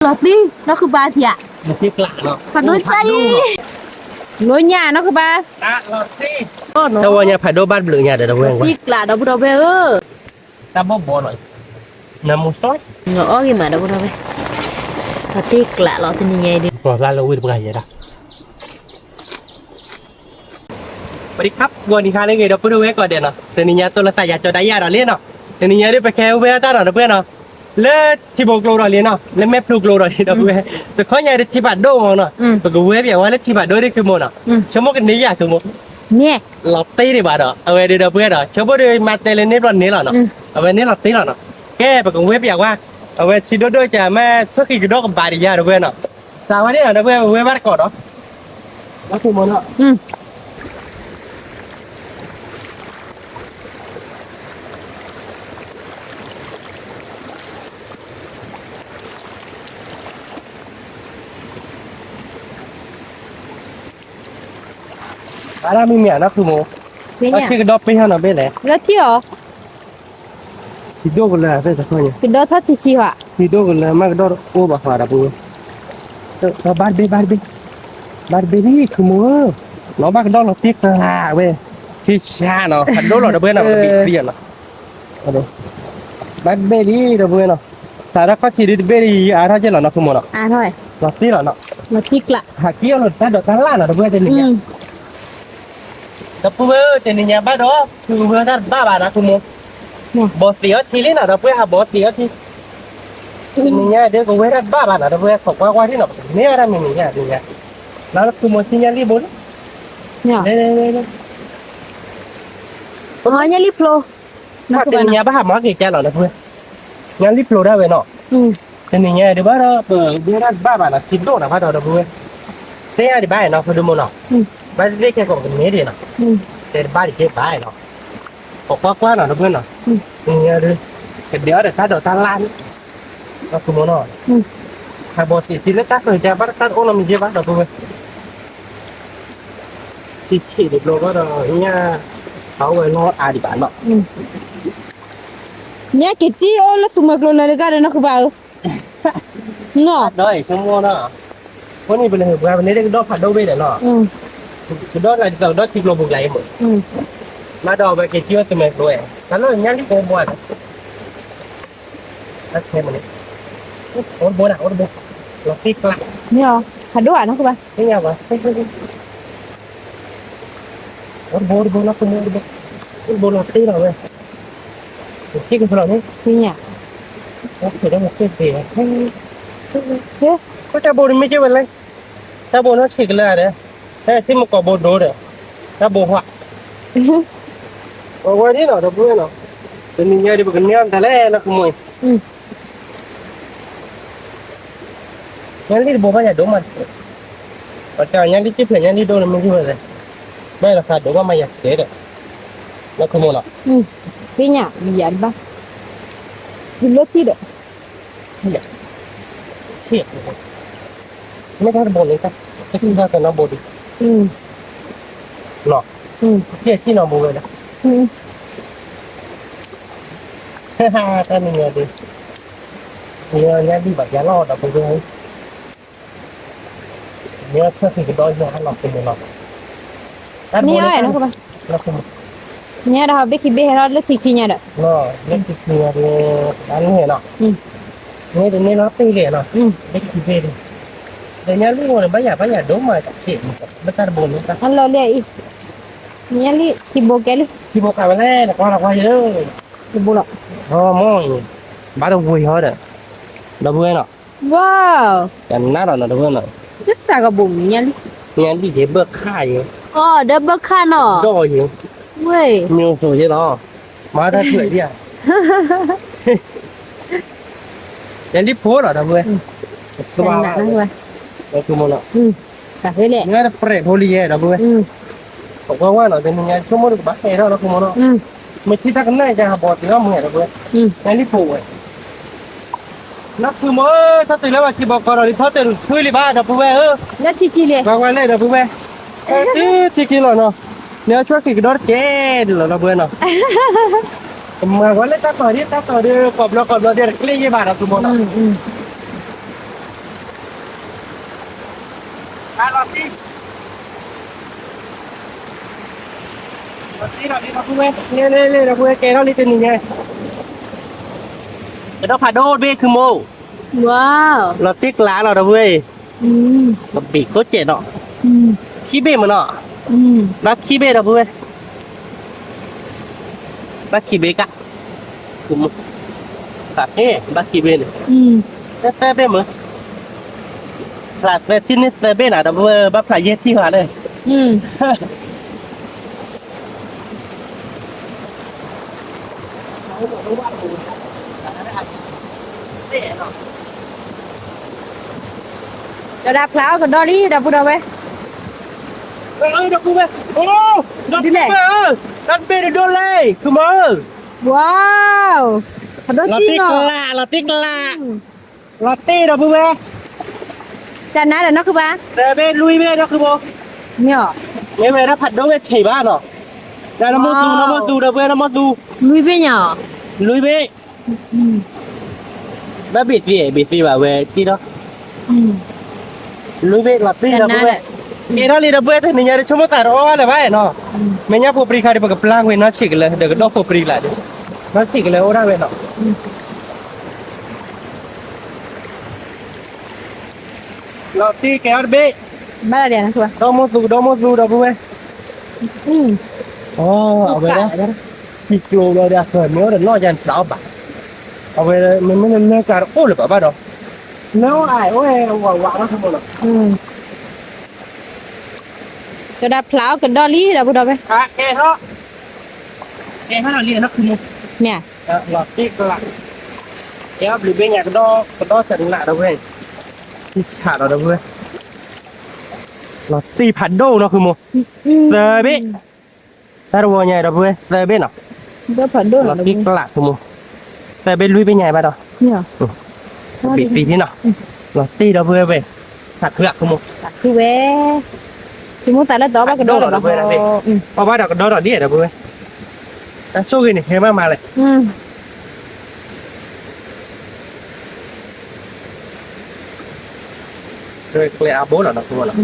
လီၤသံ နီၢ်ခုဘါထံဧါ, ဖးဒိၣ်တၢ်အံၤ, လိညၣ်နီၢ်ခုဘါ, တၢ်ဝဲညါဖးဒိၣ်ဘၣ်တဘျုးညါဒီးတဝဲ, တၢ်ဘီၣ်ဘီနီၤ, နမူစီ, နအီၣ်ဂ့ၤမးဒီပုၢ်ဒီဝဲၢ်, ပှၤတ့ကျးလီၤတနံၤညါအံၤဒီး, ပှၤလၢဝ့ၢ်တပှၤယဲဒၣ် ပဒံခပ် ဂီၤနံၤဟါလၢအဂ့ၤ ဒီပုၢ်ဒီဝဲၢ်ကိးဂၤဒဲးနီၤ, တနံၤညါတိၢ်လီၤသးယၤကၠီဒၣ်ယၤဒီးလံနီၤ, တနံၤညါဒ်ပကဟဲဝဲတၢ်ဒီးတပှဲၤနီၤ, လၢထံဘိကျိဒီးလံနီၤ, လၢမဲာ်ဖျိကျိဒီးလံဒီပုၢ်ဝဲၢ်, တခီညါဒ်ထံဖးဒိၣ်မးနီၤ, ပကဝဲပျဲဝဲလၢထံဖးဒိၣ်ဒ်ခုမိၢ်နီၤ, ဆိကမိၣ်ကန့ၢ်ယၤခုမိၢ်, လီၤတ့ဒံးဘၣ်ဒီး အဝဲဒ်ဒီပုၢ်ဝဲၢ်ဒီး ဆိကမိၣ်ဒ်မၤတဲလၢန့ၢ်ဘျီန့ၢ်လီၤနီၤ, အဝဲန့ၢ်လီၤတ့လီၤနီၤ, ကဲပကဝဲပျဲဝဲ, အဝဲထံဒိၣ်ဒိၣ်ကမ့ၢ် ဆၢဃံးကဒီးကဘၣ်ဒံးယၤဒီပုၢ်ဝဲၢ်နီၤ, သးဝဲန့ၣ်ဒီပုၢ်ဝဲၢ် ပဝဲဘၣ်တကိးဒီး အါဒၣ်မ့ၢ်မ့ၢ်နီၢ်ခုမိၢ်, လၢထံကဒီးပ့ၤဟီနီၤဘ့ၣ်လဲၣ်, လၢထံအီၤ, ထံဒိၣ်ကလၢာ်, ကဒီးထီၣ်ထံဆံးဟီ, ထံဒိၣ်ကလၢာ် မ့ၢ်ကဒီးအိၣ်ဘၣ်ဃးဒီပုၢ်ဝဲၢ်, ဘၣ်တဘ့ၣ် ဘၣ်တဘ့ၣ်, ဘၣ်တဘ့ၣ်လံခုမိၢ်ဧၢ, နီၢ်ဘၣ်ကဒီးလီၤတ့ကျးဝဲ, ထံဆါနီၤ ဖးဒိၣ်လီၤဒီပုၢ်ဝဲၢ်နီၤ, ကဘ့ၣ်ပံနီၤ ဘၣ်တဘ့ၣ်လံဒီပုၢ်ဝဲၢ်နီၤ, သးဒၣ်ခီၣ်ထံးဒ်တဘ့ၣ်လံ အါထီၣ်က့ၢ်လီၤနီၢ်ခုမိၢ်နီၤ, လီၤတ့လီၤနီၤ, ဟးက့ၤအီၤလီၤတၢ်ဒိးတၢ်လၣ်နီၤ ဒီပုၢ်ဝဲၢ်တနံၤညါ, ဒီပုၢ်ဝဲၢ်တနံၤညါဘၣ်ဒီး ဖုကဝဲၢ်တၢ်တဘၣ်ဘၣ်နီၢ်ခုမိၢ်, ဘီသံးအီထံလံနီၤ ဒီပုၢ်ဝဲၢ် ဟးဘီသံးအီထံ, တနံၤညါဒ်ကဝဲၢ်တၢ်တဘၣ်ဘၣ်နီၤ ဒီပုၢ်ဝဲၢ် ခိးကွၢ်ကွၢ်ထံနီၤ ပကန့ၢ်ဝဲဒၣ်မ့ၢ်နံၤညါတနံၤညါ, လၢခုမိၢ်ထံညါလံဘိလံ, ညါလံဖျိ, တနံၤညါဘၣ်ဟးမၤက့ၤကၢ်လီၤဒီပုၢ်ဝဲၢ်, ညါလံဖျိဒၣ်ဝဲနီၤ, တနံၤညါဒ်ဘၣ်ဒီး ပဝဲၢ်တၢ်တဘၣ်ဘၣ်နီၤ ထံဒိၣ်နီၤဘၣ်ဒီးဒီပုၢ်ဝဲၢ်, သ့ၣ်ညါဒံးဘၣ်နီၤ ဖုဒုမိၢ်နီၤ, ဘၣ်သ့ၣ်သ့ၣ်ခဲကိးကန့ၢ်ဒံးနီၤ, တဲတဘၣ်ဒံးက့ၤဘၣ်နီၤ, ခိးကွၢ်ကွၢ်နီၤဒီပုၢ်ဝဲၢ်နီၤ, တနံၤညါဒ် ကဒဲးအီၣ်ဒီးတၢ်ဒိးတၢ်လၣ်န့ၣ်, ဒီပုၢ်ဝဲၢ်နီၤ, ဟးဘီသံးထံလၢတၢ်ဃၢၤကၢ်ဘၣ်တၢ်တအိၣ်နီတမံၤက့ၤဘၣ်ဒီပုၢ်ဝဲၢ်, ထံဆံးဒံးဘျီဘၣ်ဒီး ညၣ် ဟးအိၣ်ဝဲလီၤအါဒံးဘၣ်နီၤ, ညၣ်က့ၤကံၣ်အိၣ်လၢသူမွဲကျိလၢတဂၤဒီးနီၢ်ခုဘါဧၢ, နီၤ, ဒီးဆိကမိၣ်နီၤ, အဃိန့ၣ် ပလဲၤပှၤပန့ၢ်ကဒီးဖးဒိၣ်ဘ့ၣ်ဒီးနီၤ, ကဒီးလၢဒ်သိးကဒီးထံကျိပူၤကျါအံၤမ့ၢ်, မ့ၢ်ဒီးအဝဲက့ၤကံၣ်အိၣ်သူမွဲကျိဝဲ, တၢ်လၢညၣ်လံၣ်ကအိၣ်ဘှီၣ်ဒီး အခဲမ့ၢ်န့ၣ်, အိၣ်တဘိဒၣ် အိၣ်တဘိ, လီၤတ့ကျး, မ့ၢ်အီၤ ဖးဒိၣ်ဧါနီၢ်ခုဘါ, သ့ၣ်ညါဘၣ်, အိၣ်တဘိ အိၣ်တဘိ နီၢ်ခုမိၢ် အိၣ်တဘိ, အိၣ်တဘိလီၤတ့လီၤဝဲ, က့ၤကဖျိးန့ၣ်, သ့ၣ်ညါ, အိၣ်ဖျိးဒီးမ့ၢ်က့ၤက့ၤ, တၢ်ဘိန့ၣ်မ့ၢ်က့ၤဝဲလဲၣ်, တၢ်ဘိနီၢ်ဆံးကလၢာ်ဒီး, ဟဲထံၣ်မ့ၢ်ကိးဘိဒိဒီး, တၢ်ဘိဟွး အဝဲဒ်နီၤ ဒီပုၢ်ဝဲၢ်နီၤ, တနံၤညါဒ်ပကန့ၢ်အီၤတၢ်လဲၣ် နီၢ်ခုမိၢ်, ညၣ်လံၣ်တဘိဘၣ်ယၤဒိၣ်မး, ပှၤတၢ်ညၣ်လံၣ်တဘိညၣ်လံၣ်ဒိၣ်န့ၣ်မ့ၢ်ဒ်ဝဲလဲၣ်, ဘၣ်လီၤဃာ်ဒိၣ်ဘၣ်မးယၤကဲဒီး, နီၢ်ခုမိၢ်နီၤ, သ့ၣ်ညါ ယၤတဘၣ်, ယလၢထံၣ်ဒီး မ့ၢ်တၢ်တဘိန့ၣ်, တၢ်တဘိန့ၣ်, နီၤ, ကဲကံၣ်နီၤဘိဝဲဒၣ်, တၢ်နံၤညါဒ်, ညါလံၣ်ဘၣ်ယၤလီၤဒီးပဝဲ, မ့ၢ်ဆၢဃံးကဒီးယၤဟးလီၤက့ၤန့ၣ်လီၤ, တၢ်တဘိန့ၣ်, ညါဒီးဟးဘ့ၣ်ခံဘ့ၣ်ဟဲထီၣ်လၢထံခံညါဒီး, လၢထံခံညါဒီး, အန့ၣ်နီၤ, န့ၣ်တန့ၢ်လီၤတ့ၢ်လံနီၤ, ဘ့ၣ်ခံဘ့ၣ်လံ, ဒီးညါလံၣ်ဘိန့ၣ် ဘၣ်ယၤဘၣ်ယၤဒိၣ်မး, လၢတၢ်တဘိန့ၣ်, အလီၤလံအံၤ, ညါလံၣ် ထံဘိကဲလံ, ထံဘိကဲဝဲလဲၣ် နကွၢ်နကွၢ်ယၤ, ထံဘိလီၤ, အမ့ၢ်, ဘၣ်တဝံၤဟီဒီး, ဒီပုၢ်ဝဲၢ်နီၤ ဝါ, ကနၣ်ဒီးနီၤ ဒီပုၢ်ဝဲၢ်နီၤ, ကစၢ်ကဘိၣ်မးညါလံ, ညါလံၣ်ယဲဘၢၣ်ခၣ်ယဲ, အီၤ ဒီးဘၢၣ်ခၣ်နီၤ, ဒီးယဲ, ဝဲ, မ့ၢ်အိၣ်ဆိးယဲလီၤ, မၤတၢ်ထွဲဒံးဧါ, ညါလံၣ်ဖိလီၤ ဒီပုၢ်ဝဲၢ်, ကနၣ်, ဒီပုၢ်ဝဲၢ်နီၤ တၢ်ဖဲလဲၣ်, မ့ၢ်တပြဲးဖိလံယဲ ဒီပုၢ်ဝဲၢ်, ပကွၢ်ဝဲနီၤ တနံၤညါဆိကမိၣ်ဒီးကဘၣ်ဟဲထီၣ်နီၤ ခိမိၣ်နီၤ, မ့ၢ်ထံၣ်တၢ်ကနၣ်ယၤဟးဘီသ့ၣ်နီၤ မ့ၢ်ဒီပုၢ်ဝဲၢ်, ညါလံၣ်ဖိဝဲ, နီၢ်ခုမိၢ်ဧၢ ထီၣ်တုၤလၢပှၤခံဘီကီဒီးလံ ထီၣ်တုၤတဆူလံဘၣ် ဒီပုၢ်ဝဲၢ်ဧၢ, ကွၢ်ကွၢ်လဲၣ် ဒီပုၢ်ဝဲၢ်, ထံခံလီၤနီၤ, န့ၣ်အဆိၣ်ခံကဒီးတကဲဒ်လီၤ ဒီပုၢ်ဝဲၢ်နီၤ, ကမၤဝဲလၢတၢ်တီၤဒ် တၢ်တီၤဒီး ကိးဘျီကိးဘျီဒီး တကျ့ၣ်ယဲဘၣ် ဒီပုၢ်ဝဲၢ်နီၤ. လီၤတံၢ်, လီၤတံၢ်ဒီးလံ ဒီပုၢ်ဝဲၢ်, လ့လ့လ့ ဒီပုၢ်ဝဲၢ် ကဲထီၣ်လံတနံၤညါ, ကဒီးဖးဒိၣ်တဘ့ၣ် ခုမိၢ်, လီၤတံၢ်ကျးနီၤ ဒီပုၢ်ဝဲၢ်အံၤ, ကဘံးကိးစဲးနီၤ, ခံဘ့ၣ်မးနီၤ, ဘၣ်ခံဘ့ၣ် ဒီပုၢ်ဝဲၢ်, ဘၣ်ခံဘ့ၣ်ကါ, သးက့ၤ ဘၣ်ခံဘ့ၣ်န့ၣ်, သၢဘ့ၣ်မး, ဖျးသၢထံၣ်န့ၣ်သၢဘ့ၣ်နၤ ဒီပုၢ်ဝဲၢ် ဘၣ်ဖျးယဲၢ်ထံၣ်ဘၣ်လၢ ကဒၣ်ဖျါအီၣ်ကဒီးလံ ဒီပုၢ်ဒီဝဲၢ်, ဒီပုၢ်ဝဲၢ်, တၢ်တဘ့ၣ်တဒိၣ်လဲၣ် ခုမၢ်, ဝါ, လီၤတံၢ်ကျး လီၤတံၢ်ကျး, လီၤတံၢ် ဒီပုၢ်ဝဲၢ်, ကနါဒီးနီၢ်ခုဘၣ်, သၢဘ့ၣ်လွံၢ်ဘ့ၣ် နီၢ်ခုဘၣ်, မ့ၢ်ဝဲဒၣ်ဖးဒိၣ်ဝဲထံးဘၣ်နီၤ, နီၢ်မီၢ်သူ နီၢ်မီၢ်သူ ဒီပုၢ်ဝဲၢ် နီၢ်မီၢ်သူ, လွံၢ်ဘ့ၣ်ညါ, လွံၢ်ဘ့ၣ် ဘၣ်ဘ့ၣ်သ့ ဘ့ၣ်သ့ဘၣ်ဝဲတံၢ်ဒီး, လွံၢ်ဘ့ၣ်လီၤတံၢ် ဒီပုၢ်ဝဲၢ်, ကဲထီၣ်လံ ဒီပုၢ်ဝဲၢ် တနံၤညါ တဆိကမိၣ်သးတအီၣ်ဘၣ်လၢၤဘၣ်နီၤ, မဲာ်ညါပူၤပြံၤခါဒီး ပကပျၢ်ကွံာ်နီၢ်ဆံးကလၢၤ ဒီးကဒီၣ်ဖိပြံၤလၢ်ဒီး, နီၢ်ဆံးကလၢၤအိၣ်ဒၣ်ဝဲနီၤ လီၤတံၢ်ကဲအီၤတဘ့ၣ်, ဒီမိၢ်သူ ဒီမိၢ်သူ ဒီပုၢ်ဝဲၢ်, အဝဲဒၣ်, ထံကျိဘျီဒီး အဃၢၤမ့ၢ်အိၣ်ဒီးနီၢ်ယါန့ၣ် တအီၣ်ဘၣ်, အဝဲမ့မ့ၢ်လၢလၢကၤတအိၣ်လၢၤဘၣ်ဘၣ်ဒီး, လၢအအိၣ်ဝဲဝးဝးနီၢ်ဆိမိၣ်လီၤ, ကဒၣ်ဖျါအီၣ်ကဒီးလံ ဒီပုၢ်ဒီဝဲၢ်, ကဲထီၣ်, ကဲထီၣ်လံနီၢ်ခုမိၢ်, မ့ၢ် လီၤတံၢ်ကျး, ကဲအီၣ်ဘျုးဘ့ၣ်ညါ ကဒီၣ် ကဒီၣ်စနး ဒီပုၢ်ဝဲၢ်, ထံဆးဒီး ဒီပုၢ်ဝဲၢ်, လီၤတံၢ်ဖးဒိၣ်နီၢ်ခုမိၢ်, သၢဘ့ၣ်, တၢ်တဝီညါ ဒီပုၢ်ဝဲၢ် သၢဘ့ၣ်နီၤ, လီၤတံၢ်ကျး ခုမိၢ်, သၢဘ့ၣ်လွံၢ်ဘ့ၣ်ညါဘၣ်ဒီး, ဘ့ၣ်တံၢ်နီၤ, လီၤတံၢ် ဒီပုၢ်ဝဲၢ်, သးခုအခိမိၢ်, သးခုဝဲ, ဆိကမိၣ်သးလၢတအီၣ်ဘၣ်ကဒီးလၢၤဘၣ်, အီၣ်ဘၣ်ဒီးကဒီးဒီးဒ် ဒီပုၢ်ဝဲၢ်, တၢ်ဆိၣ်ဂ့ၤန့ၣ် ဟဲမးမးလဲၣ် ကျဲအါဘိလီၤ ဒီပုၢ်ဝဲၢ်လီၤ,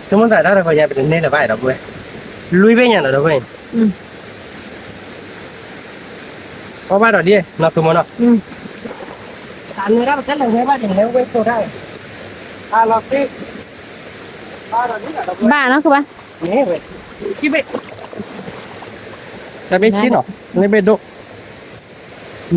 ဆိကမိၣ်သးတၢ်တခီညါ ပတန့ၢ်လၢၤဘၣ် ဒီပုၢ်ဝဲၢ်, လွံၢ်ဘ့ၣ်ညါနီၤ ဒီပုၢ်ဝဲၢ်, အီၣ်ဘၣ်ဒီးဒ် နီၢ်သူမိၢ်နီၤ, တၢ်နၢၤဒၣ်ပတဲလဲၤဝဲဘၣ်န့ၣ် လဲၤဝဲဆိဒၣ်, အလီၤသ့, ဘၣ်နီၢ်ကဘၣ်, န့ၣ်ဝဲ, ခံဘ့ၣ်, တၢ်ဘ့ၣ်ဆံနီၤ န့ၣ်ဘ့ၣ်ဒိၣ်, န့ၣ်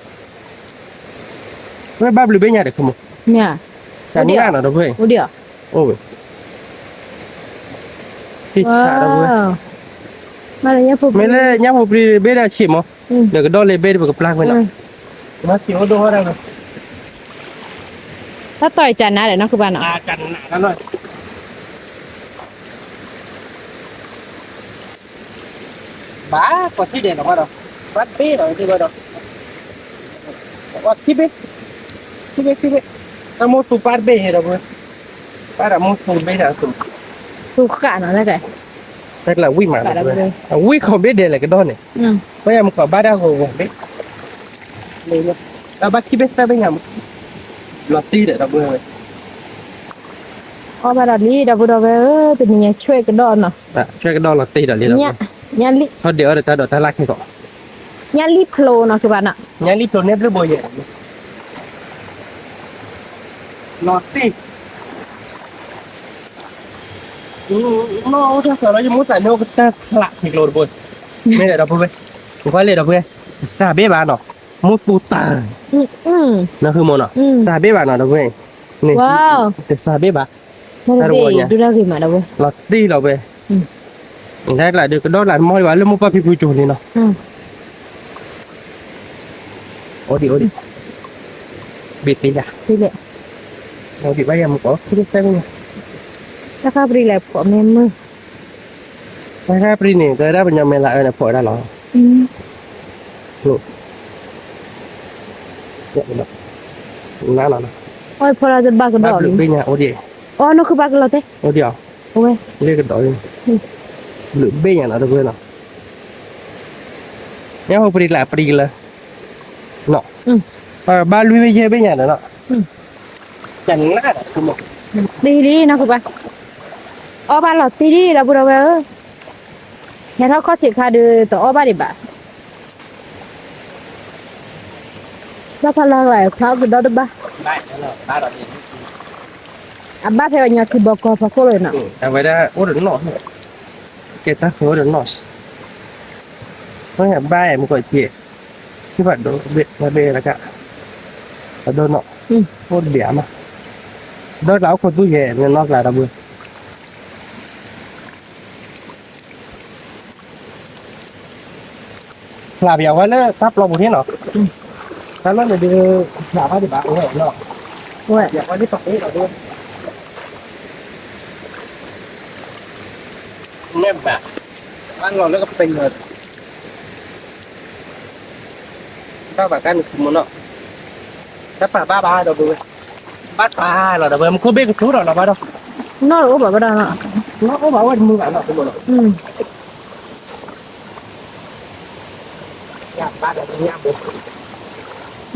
ဒီပုၢ်ဝဲၢ်, ဝဲဘၣ်ဘျုးဘ့ၣ်ညါဒီး ခိမိၢ်, တၢ်နၢၤနီၤ ဒီပုၢ်ဝဲၢ်, အိၣ်ဝဲ သ့ၣ်ဆးဒီပုၢ်ဝဲၢ်, မ့ၢ်လၢညၣ်ဖိပြံဘ့ၣ်ဒၣ်ဆံးမး, ဒီးကဒီးလၢဘ့ၣ်ဒီးပကပျၢ်ကွံာ်နီၤ, တၢ်တီၢ်အံၤကနါဒီးနီၢ်ကဘၣ်နီၤ, ဘၣ် ပှၤထံၣ်ဒဲးလီၤဘၣ်ဒီး, ပှၤတဘ့ၣ်လီၤ ထံၣ်ဘၣ်ဒီး, ပှၤခံဘ့ၣ်, ခံဘ့ၣ် ခံဘ့ၣ်, တၢ်မိၢ်သူပၢ်တဘ့ၣ်ဒီပုၢ်ဝဲၢ်, ပၢ်ဒီးမိၢ်သူတဘ့ၣ်ဒီးသူ, သူဃာ်နီၤ တၢ်ကဲ, တၢ်ကျးဝံၣ်မး, အဝံၣ်ခီဘ့ၣ်ဒဲးလဲၣ်ကဒီးန့ၣ်, ပှၤယၤမ့ၢ်ကီးဘၣ်တၢ်ဂီၤဂီၤဘ့ၣ်, တၢ်ဘၣ်ခံဘ့ၣ်သၢဘ့ၣ်ညါမး, လီၤတံၢ်ဒီးဒီပုၢ်ဝဲၢ်, အီၣ်ဘၣ်ဒီးလံ ဒီပုၢ်ဒီဝဲၢ်ဧၢ, တနံၤညါဆွဲကဒီးနီၤ, ဆွဲကဒီးလီၤတံၢ်ဒီးလံ, ညၣ်လံ, ထီၣ်ဒဲးအီၤဒီးတၢ်ဒိးတၢ်လၢ်ခဲကီး, ညၣ်လံဖျိနီၤ ကဘၣ်နီၤ, ညၣ်လံဖျိန့ၣ်ဘျုးဘိယဲၢ် လီၤတံၢ်, နီၢ်အိၣ်တၢ်စၢၤလီၤ ယမိၢ်သးန့ၣ်အိၣ်ကတၢၢ်ဖျးထံကျိတဘိ, မ့ၢ်ဒီးဒီပုၢ်ဝဲၢ်, နကွၢ်လံဒီပုၢ်ဝဲၢ်, တစၢ်ဘ့ၣ်ဘၣ်နီၤ, မိၢ်သူတၢ်, နီၢ်ဃုမိၢ်နီၤ, တစၢ်ဘ့ၣ်ဘၣ်နီၤ ဒီပုၢ်ဝဲၢ်, တစၢ်ဘ့ၣ်ဘၣ်, တၢ်တဝီညါ, လီၤတံၢ်လီၤဝဲ တၢ်ကျးဒုးကဒီးလၢမီၢ်ဒံးဘၣ် လၢမိၢ်ပၢ်ဖံဖုကၠိန့ၣ်နီၤ, အိၣ်ဒံး အိၣ်ဒံး, ဘ့ၣ်သ့ယၤ, အိၣ်ဒံးဘၣ်ယၤမူကီး ခံဘ့ၣ်သၢဘ့ၣ်ညါ, တၢ်ဃၣ်ပြံလဲၤဖီၣ်မ့ၢ်မုၢ်, တၢ်ဃၣ်ပြံန့ၣ် တၢ်ဒၣ်ပညီမဲလၢအၢန့ၣ်ဖီၣ်ဝဲဒၣ်လီၤ, နါလီၤ, ဖီၣ်လၢတဘၣ်ကဒီး, ဘ့ၣ်ညါ အိၣ်ဒံး, အီၣ်နီၢ်ခုဘၣ်ကလီၤတဲ, အိၣ်ဒံးအီၤ, လၢကဒီး, ဘျုးဘ့ၣ်ညါနီၤ တဝဲနီၤ, ညၣ်ဖိပြံလၢအပြံကလၢ, နီၤ, ဘၣ်လွံၢ်ဘ့ၣ်ယဲၢ်ဘ့ၣ်ညါဒီးနီၤ တံၢ်လံနီၢ်ကဘၣ်, အီၣ်ဘၣ်လီၤတံၢ်လံ ဒီပုၢ်ဒီဝဲၢ်ဧၢ, ဟဲထီၣ်ခီၣ်ထံးခါဒီး တအီၣ်ဘၣ်ဒံးဘၣ်, ဘၣ်ဖးလီၤကလၢ်ဖျါကဒီးတဘၣ်, အဘၣ်ဖဲအီၤညါခံဘီကီၢ်ဖီခိၣ်လီၤနီၤ, အဝဲဒၣ်အိၣ်ဒီးနီၢ်, ကဲတၢ်ဃၢၤအိၣ်ဒီးနီၢ်, ဘၣ်မူကီၢ်က့ ခံဖးဒိၣ်ဘ့ၣ်ဘ့ၣ်လၢက, ဖးဒိၣ်နီၢ်, အိၣ်ဒံးအါမး, ဒီးကျါအိၣ်ခိးသူၣ်ယဲၢ်န့ၣ်နီၢ်ကျါဒီပုၢ်ဝဲၢ် ဖျါပယီၤဝဲလၢတၢ်ပျီပူၤန့ၣ်နီၤ, တၢ်လီၢ်န့ၣ်ဒုး, ဖျါဘၣ်ဒံးဘၣ်အိၣ်ဝဲနီၤ, ဝဲပယီၤဝဲလၢပှၤအိၣ်ဒီး, မ့ၢ်ဘၣ်, ဘၣ်လီၤလၢကပၤလီၤ, ဘၣ်ဘၣ်ကါန့ၣ်မနီၤ, တၢ်ပာ်ဘၣ်ဘၣ်ဒီပုၢ်ဝဲၢ်, ဘၣ်ပာ်လီၤဒီပုၢ်ဝဲၢ် မူခိၣ်ဘ့ၣ်ကထူဒီးလီၤဘၣ်ဒီး, နီၢ်တအိၣ်ဘၣ်ဝဲဒၣ်နီၤ, နီၢ်အိၣ်ဘၣ်ဝဲတမုာ်ဘၣ်နီၤ, ညၣ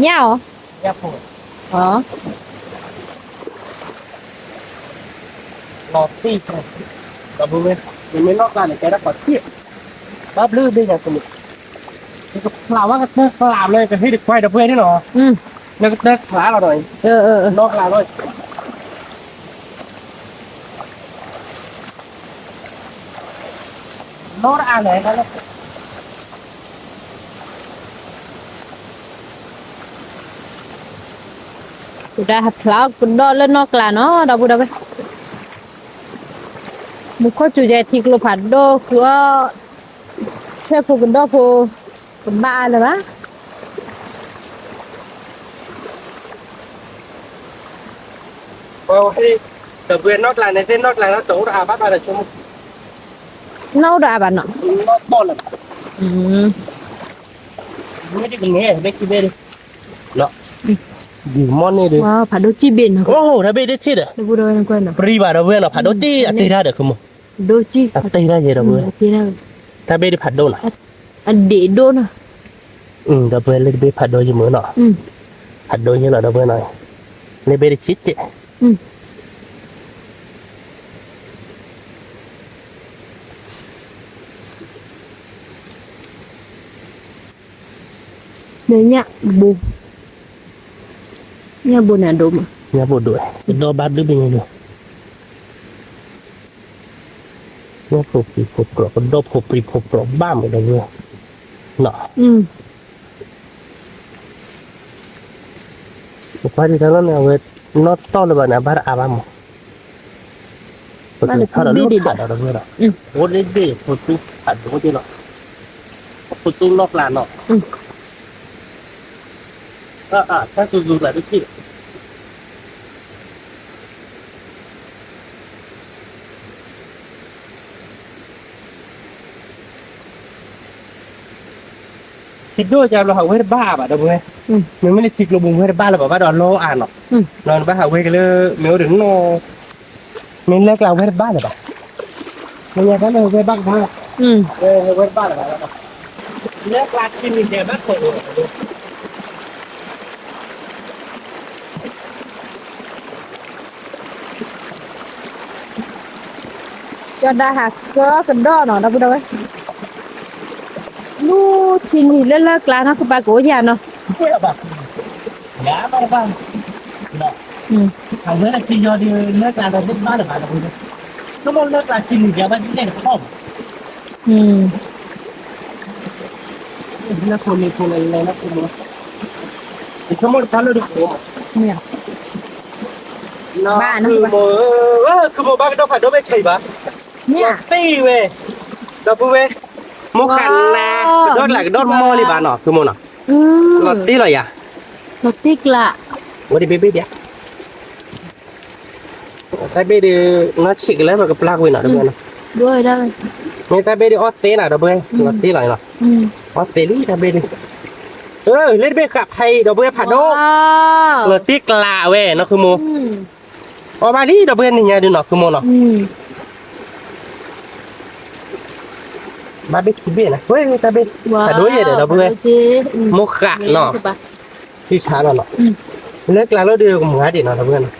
်အီၤ, လီၤတံၢ်, ဒီပုၢ်ဝဲၢ်, နမ့ၢ်နီၢ်ကျါန့ၣ် ကဲဒၣ်ပှၤထံၣ်, ဘၣ်ဘျုးဘ့ၣ်ညါကမုာ်, ယကဖျါဝဲကတၢၢ်ကျါမ့ၢ်ကဟ့ၣ်တခွဲဒီပုၢ်ဝဲၢ်န့ၣ်နီၤ, လၢကတၢၢ်ကျါလီၤဒီး, နီၢ်ကျါလီၤ နီၢ်တအါလဲၣ်, ကဒၣ်ဟးဖျါအီၣ်ကဒီးလၢနီၢ်ကျါနီၤ ဒီပုၢ်ဒီဝဲၢ်, မူခိၣ်စူၤယဲထံကျိဖးဒိၣ်ဃုအီၣ်, ဆဲးဖိကဒီးဖိ, ကဘၣ်အါလၢၤဘၣ် ဒီပုၢ်ဝဲၢ်နီၢ်ကျါန့ၣ် သ့ၣ်နီၢ်ကျါနီၤ တအိၣ်ဒီးအါဘၣ်ဘၣ်ဒီးဆိကမိၣ်, နီၢ်အိၣ်ဒီးအါဘၣ်နီၤ, နီၢ်ဘီၣ်လၢၤဘၣ်, မ့ၢ်ဒ်ကန့ၣ် မ့ၢ်ခံဘ့ၣ်ဒ်, ဒ်မီၢ်န့ၣ်ဒီး, ဖးဒိၣ်စံၣ်ဘ့ၣ်နီၤ, အိၣ် တၢ်ဘ့ၣ်ဒ်ထံၣ်ဒီး, ပရံဘၣ်ဒီပုၢ်ဝဲၢ်နီၤ ဖးဒိၣ်စံၣ်အတ့တၢ်ဒီးဆိကမိၣ်, ဒိၣ်စံၣ်အတ့တၢ်ယဲဒီပုၢ်ဝဲၢ်, တၢ်ဘ့ၣ်ဒ်ဖးဒိၣ်နီၤ, အဒ့ၣ်ဒိၣ်နီၤ, ဒီပုၢ်ဝဲၢ်လၢတဘ့ၣ်ဖးဒိၣ်ယမုာ်နီၤ, ဖးဒိၣ်ယဲလီၤဒီပုၢ်ဝဲၢ်နီၤ, လၢဘ့ၣ်တဆံးကဲး န့ၣ်ညၣ်ဘိ, ညၣ်ဘိန့ၣ်အဒိၣ်မး, ညၣ်ဘိဒိၣ်, ကဒီးဘၣ်ဘျုးဘ့ၣ်ညါဒိၣ်, ညၣ်ဖိပြံဖိပြီၤ ကဒီးဖိပြံဖိပြီၤဘၣ်မးဒီပုၢ်ဝဲၢ်, နီၤ, ပကွၢ်ဒ်တၢ်လီၢ်န့ၣ် အဝဲနီၢ်တီၢ်လၢၤဘၣ်န့ၣ် အဘၣ်တအါဘၣ်မး, ပကထီၣ်ဒီးလၢဖးဒီးဒီပုၢ်ဝဲၢ်ဒီး, အိၣ်လၢဘ့ၣ်ဖိသူဖးဒိၣ်က့လီၤ, ဖိသူနီၢ်ကျါနီၤ, တၢ်စူၤစူၤကျါတထံၣ် ထံဒိၣ်ကဘျီဟးဝဲတဘၣ်အါဘၣ်ဒီပုၢ်ဝဲၢ်, မ့မ့ၢ်လၢထံကျိပူၤဝဲတဘၣ်လၢၤဘၣ် ဘၣ်ဒီးလီအါနီၤ, နီၤနဘၣ်ဟးဝဲက့ၤလၢ မ့ၢ်အိၣ်ဒီးနီၢ်, မ့ၢ်လၢကျါဝဲတဘၣ်လၢၤဘၣ်, မ့ၢ်ညါတၢ်လၢဝဲဘၣ်ကဘၣ်, ဝဲတဘၣ်လၢၤဘၣ်, လၢကျါထံမံၤဒဲးဘၣ်ခိၣ် ကၠီဒၣ်ဟးကၢကဒီးနီၤ ဒီပုၢ်ဒီဝဲၢ်, လူထံနံၤလၢလၢကျါနီၤ ကပၤကအိၣ်ယၤနီၤ, အဝဲဒၣ်ထံယီၤဒုးလၢကျါဒီးသ့ၣ်တဘၣ်လၢၤဘၣ်, ဆိကမိၣ်လၢကျါထံနံၤဒဲးဘၣ်ဒ်လဲၣ်တခီ, လၢခိၣ်လ့ၣ်ခိၣ်လ့ၣ်လဲၤလၢခိၣ်လ့ၣ်, ယဆိကမိၣ်တခါလၢဒုးခိၣ်, ဘၣ်နီၤ, ခိၣ်ဘၣ်ကဒီးဖးဒိၣ်ဘ့ၣ်ဆံးဘၣ်, လီၤတံၢ်ဝဲ, ဒီပုၢ်ဝဲၢ်, မိၢ်ဃးလါ, ကဒီးကျးကဒီးမီၢ်လံဘၣ်နီၤ ခိၣ်မိၢ်နီၤ, လီၤတံၢ်လီၤယၤ, လီၤတံၢ်ကျး, ဝဲဒ်ဘ့ၣ်ဘ့ၣ်ဒံး တၢ်ဘ့ၣ်ဒုး နီၢ်ဆံးကလၢပကပျၢ်ကွံာ်နီၤ ဒီပုၢ်ဝဲၢ်နီၤ, မ့ၢ်တၢ်ဘ့ၣ်ဒုးအီၣ်သ့နီၤ ဒီပုၢ်ဝဲၢ် လီၤတံၢ်လီၤနီၤ, အီၣ်သ့လံတၢ်ဘ့ၣ်ဒုး, လၢတဘ့ၣ်ဃးဖးအံၤ ဒီပုၢ်ဝဲၢ်ဖးဒိၣ်, လီၤတံၢ်ကျးဝဲနီၤ ခိၣ်မိၢ်, အီၣ်ဘၣ်လံ ဒီပုၢ်ဝဲၢ်နံၤညါဒုးနီၤ ခိၣ်မိၢ်နီၤ ဘၣ်ဘ့ၣ်ခံဘ့ၣ်နီၤ ဝဲတၢ်ဘ့ၣ်, ဖးဒိၣ်ယဲဒီး ဒီပုၢ်ဝဲၢ်, မိၢ်ဃးနီၤ, ထံဆါနီၤနီၤ, လၢကျါလီၤဒီးကမၤဒံးနီၤ တၢ်ပှဲၤနီၤ, ပ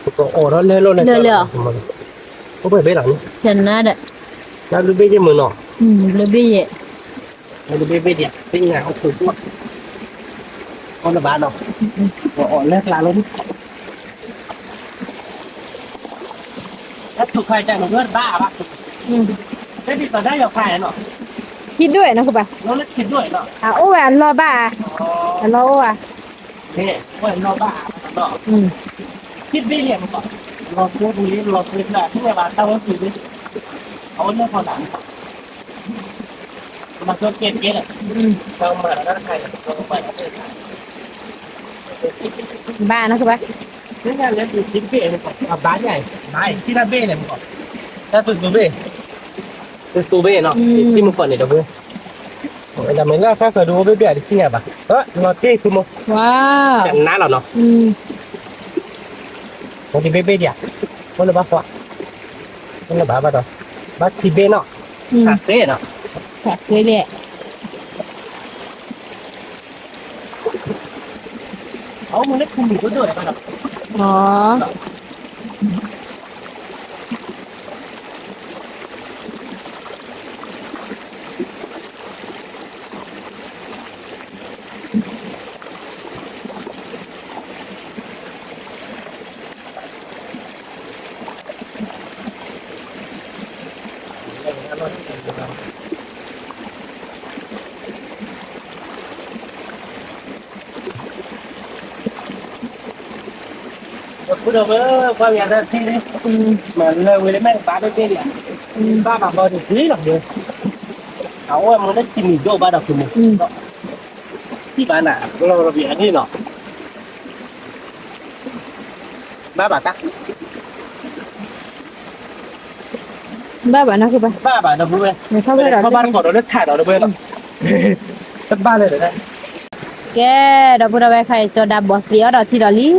ကအီၣ်ဒီးလၢလီၤလၢကျါလီၤ, အိၣ်ပှဲၤဘ့ၣ်လီၤန့ၣ်, တၢ်ဘျုးဘ့ၣ်ယဲၢ်မုၢ်နီၤ, ဘျုးဘ့ၣ်ယဲၢ်, ဘျုးဘ့ၣ်ဘ့ၣ်ဒံး, သ့ၣ်ညါအိၣ်ခိးကွၢ်, အီၣ်လၢဘၣ်နီၤ, ပကအီၣ်လၢကျါလီၤန့ၣ် တၢ်ထူၣ်ခါတၢ်နီၤ ဘၣ်ဘၣ်, တၢ်ဒ်သိးတၢ်ယီၤခါနီၤ, ခံဒွဲၣ်နီၤကဘၣ်, အအိၣ်ဝဲအလီၢ်ဘၣ်, အလီၢ်အိၣ်ဧါ, ခံဘ့ၣ်လံ, လီၤသွဲပူၤလံ လီၤသွဲဖျါ သ့ၣ်ညါဘၣ်တၢ်ဝဲပူၤလံ, အဝဲလၢဖီလာ် ဘၣ်နီၤကဘၣ်, တၢ်တူၢ်ဘ့ၣ်, တူၢ်ဘ့ၣ်နီၤ, မုၢ်ကီၢ်န့ၣ်ဒီး, ဒ်မ့ၢ်လၢအဖးဃၢၤဒိၣ်အိၣ်ဘ့ၣ်ဘ့ၣ်အတသ့ၣ်ညါဘၣ်, လီၤတ့ၢ်သုမိၢ်, ကနါလီၤနီၤ, အိၣ်တ့ၢ်ဘ့ၣ်ဘ့ၣ်ဒံး, အိၣ်လၢဘၣ်ဃီ, အိၣ်လၢဘၣ်ဘၣ်ဒီး, ဘၣ်ထံဘ့ၣ်နီၤ, သးသ့နီၤ, သးသ့, အအိၣ်မူလၢခူမူကဒိၣ်, ဒီပုၢ်ဒီဝဲၢ် ကွၢ်ပယၤတၢ်ထံၣ်လံ, မၤလၢဝဲလၢမဲာ်ကပၤတဘ့ၣ်လံ, ဘၣ်ဘၣ်ဘီဒ်လီၤ, အအိၣ်မူလၢထံမံၤဒိၣ်ဘၣ်ဒီးခူမူ, ထံၣ်ဘၣ်နၤ ကလီၤဘၣ်အဒံၣ်နီၤ, ဘၣ်ဘၣ်တၢ် ဘၣ်ဘၣ်နီၤကဘၣ်, ဘၣ်ဘၣ်ဒီပုၢ်ဝဲၢ်, ထီၣ်ဘၣ်တကိးဒီးလၢထးဒီးဒီပုၢ်ဝဲၢ်နီၤ, တဘၣ်လၢၤဒီး, ကဲ, ဒီပုၢ်ဒီဝဲၢ်ခဲအံၤ ကၠီၤဒၣ်ဘီၣ်သ့ၣ်အီၣ်ဒီး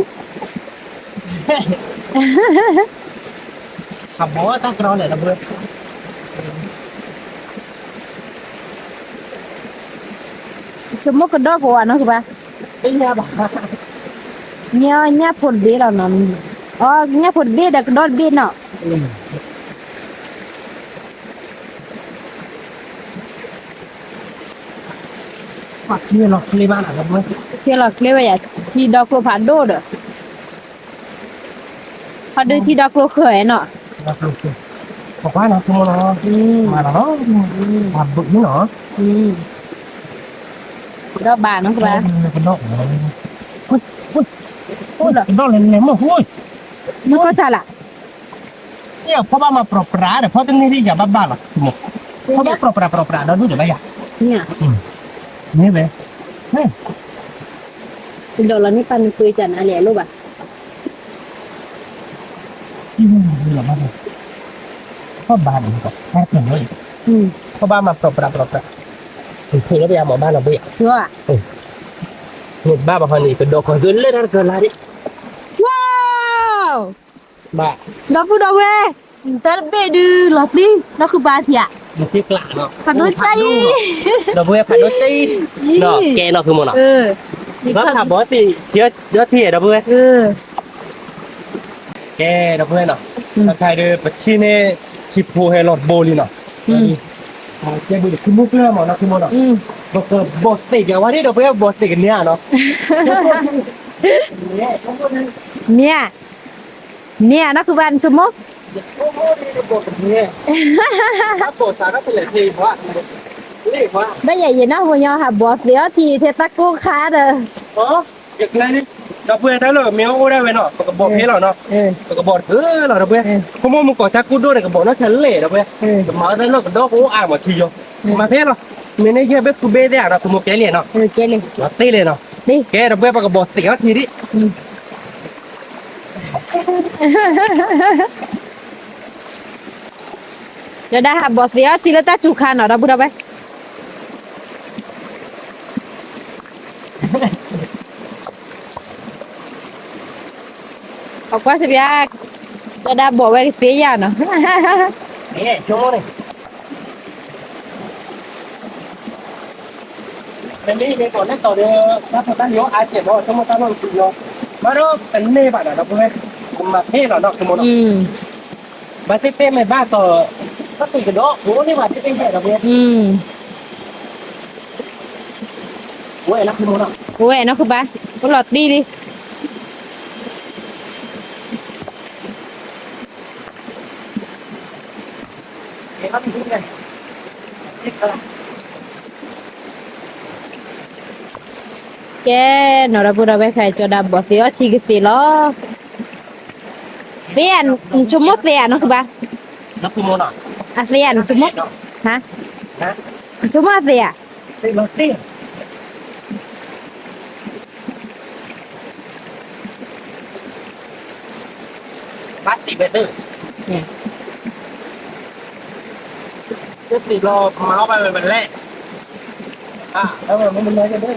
ထံဒီးလံ, အဘီၣ်တၢ်ကြီလဲၣ်ဒီပုၢ်ဝဲၢ်, ဆိကမိၣ်ကဒီၣ်ကိးဂၤနီၤကဘၣ်, ညၣ်ဖိတဘ့ၣ်လီၤနီၤ, အီ ညၣ်ဖိတဘ့ၣ်ဒီးကဒီၣ်တဘ့ၣ်နီၤ. ပှၤချ့လီၤချ့ဘၣ်နီၤ, ချ့လီၤချ့ဝဲယၤ, ထံဒီကျိဖးဒိၣ်ဒီး, ဖးဒိၣ်ထံဒီကျိဃၢၤနီၤ, ပကွၢ်နီၤ, မၤလီၤ, ပှၤဘုးနီၤ, ဒီးဘၣ်နီၤကဘၣ်, ကဒီၣ်လဲၤလဲၤမ့ၢ်, နကီၢ်တၢ်လၢ ဖီဘၣ်မၤပြးပြးဒီး ဖီတန့ၢ်ဒ်ယၤဘၣ်ဘၣ်လီၤ, ဖီဘၣ်ပြးပြးပြးပြးဒီးဒိၣ်ဒီးဘၣ်ယၤ, မ့ၢ်ဝဲ, ဒီးလီၤန့ၢ်ပၢ်နကွ့ကၢ်နၤလဲၣ်လိၣ်ဘၣ်, ဖီဘၣ်ဒီး, ဖီဘၣ်မၤပြးပြးပြးပြး, ဖုလၢပယၤမၤဘၣ်လီၤဘၣ်ယၤ, မ့ၢ်ဘၣ်ဘၣ်ဟီန့ၣ် ကဒီးကီၢ်သူလၢတၢ်တကၢၤလါဒံး ဒီပုၢ်ဒီဝဲၢ်, တၢ်တဘ့ၣ်ဒုးလီၤသံ, ဒီးဃုပာ်ထံဧါ, ဖးဒိၣ်ကၢ်အံၤ, ဒီပုၢ်ဝဲၢ်ဖးဒိၣ်ကၢ်အံၤ, ကဲနီၤဖုမိၢ်နီၤ, ဒီးဖးဘီၣ်သ့ၣ်, ဒီးထံဧါဒီပုၢ်ဝဲၢ်, ကဲဒီပုၢ်ဝဲၢ်နီၤ, တၢ်ခါဒီးပထံၣ်န့ၣ်, ထံဖိဟဲလီၤတဘိလံနီၤ, ကဲဘုးတခူမူကျၢၢ်မးနီၤဖုမိၢ်နီၤ, ပကဘီၣ်သ့ၣ်ကဝါဒ်ဒီပုၢ်ဝဲၢ်ဘီၣ်သ့ၣ်ကန့ၢ်ဧါနီၤ မ့ၢ်ဧါ, မ့ၢ်ဧါ နီၢ်ခုဘၣ်နဆိကမိၣ်, ဘၣ်ယဲယဲနီၢ်ဝဲညီဟးဘီၣ်သ့ၣ်အီထံထဲတၢ်ကိၢ်ခါဒီး, ဒီပုၢ်ဝဲၢ်တၢ်လၢမ့ၢ်အိၣ်ဒၣ်ဝဲနီၤ ပကဘီၣ်ဖဲလီၤနီၤ, ပကဘီၣ်တကၢၢ်လီၤဒီပုၢ်ဝဲၢ်, ဖိမိၢ်မုၢ်ကီၢ်တၢ်ကိၢ်ဒိၣ်န့ၣ် ကဘီၣ်နီၢ်ထဲလဲၣ်ဒီပုၢ်ဝဲၢ်, ကမၤအီၣ်တၢ်လၢကဒီးကအိၣ်အါမးထံယီၤ, မၤဖဲလီၤ, မ့ၢ်န့ၣ်ယဲၢ်ဘ့ၣ်ခူဘ့ၣ်သ့ၣ်ဧါနီၤ ပမိၢ်ကဲလံနီၤ, သ့လံနီၤ, ကဲဒီပုၢ်ဝဲၢ် ပကဘီၣ်သ့ၣ်အီထံဒံး ဒီးဒၣ်ဟးဘီၣ်သ့ၣ်အီထံလၢတၢ်စူၤခါနီၤ ဒီပုၢ်ဒီဝဲၢ်, အကွၢ်စပျါ, ဒီးဒၣ်ဘီၣ်ဝဲကသ့ယၤနီၤ, မ့ၢ်န့ၣ် မ့ၢ်ကီၢ်လၢတီၤဒီး တၢ်ဖိတၢ်လံၤအါကဲးဘၣ် ဆိကမိၣ်တၢ်နီၢ်ကသံလီၤ, မၤဒီးတန့ၢ်ဘၣ်ဒီး ဒီပုၢ်ဝဲၢ်, မၤသ့လီၤနီၢ်ခိမိၢ်နီၤ, ဘၣ်သ့ၣ်သ့ၣ်မ့ၢ်ဘၣ်တီၤ, ဘၣ်သ့ၣ်ကဒီး အိၣ်န့ၢ်ဘၣ်သ့ၣ်သ့ၣ်ဒီပုၢ်ဝဲၢ်, ဝဲနီၢ်ခိမိၢ်နီၤ, ဝဲနီၢ်ခိဘၣ်, အိၣ်လီၤတံၢ်လံ. ကဲနီၤ ဒီပုၢ်ဒီဝဲၢ်ခဲအံၤ ကၠီၤဒၣ်ဘီၣ်သ့ၣ်အီထံကသ့ၣ်လီၤ. သ့ဧါ, နဆိကမိၣ်သ့ဧါ နီၢ်ခိဘၣ်, အသ့ဧါ နဆိကမိၣ်, ဟါ, နဆိကမိၣ်အသ့ဧါ. ဘၣ်တံၢ်ဘၣ်တၢ်, တံၢ်လီၤမၤအီၣ်ဘၣ်ဝဲပလဲၣ်, အါ, မ့ၢ်မနုၤလဲၣ်. က့ၤ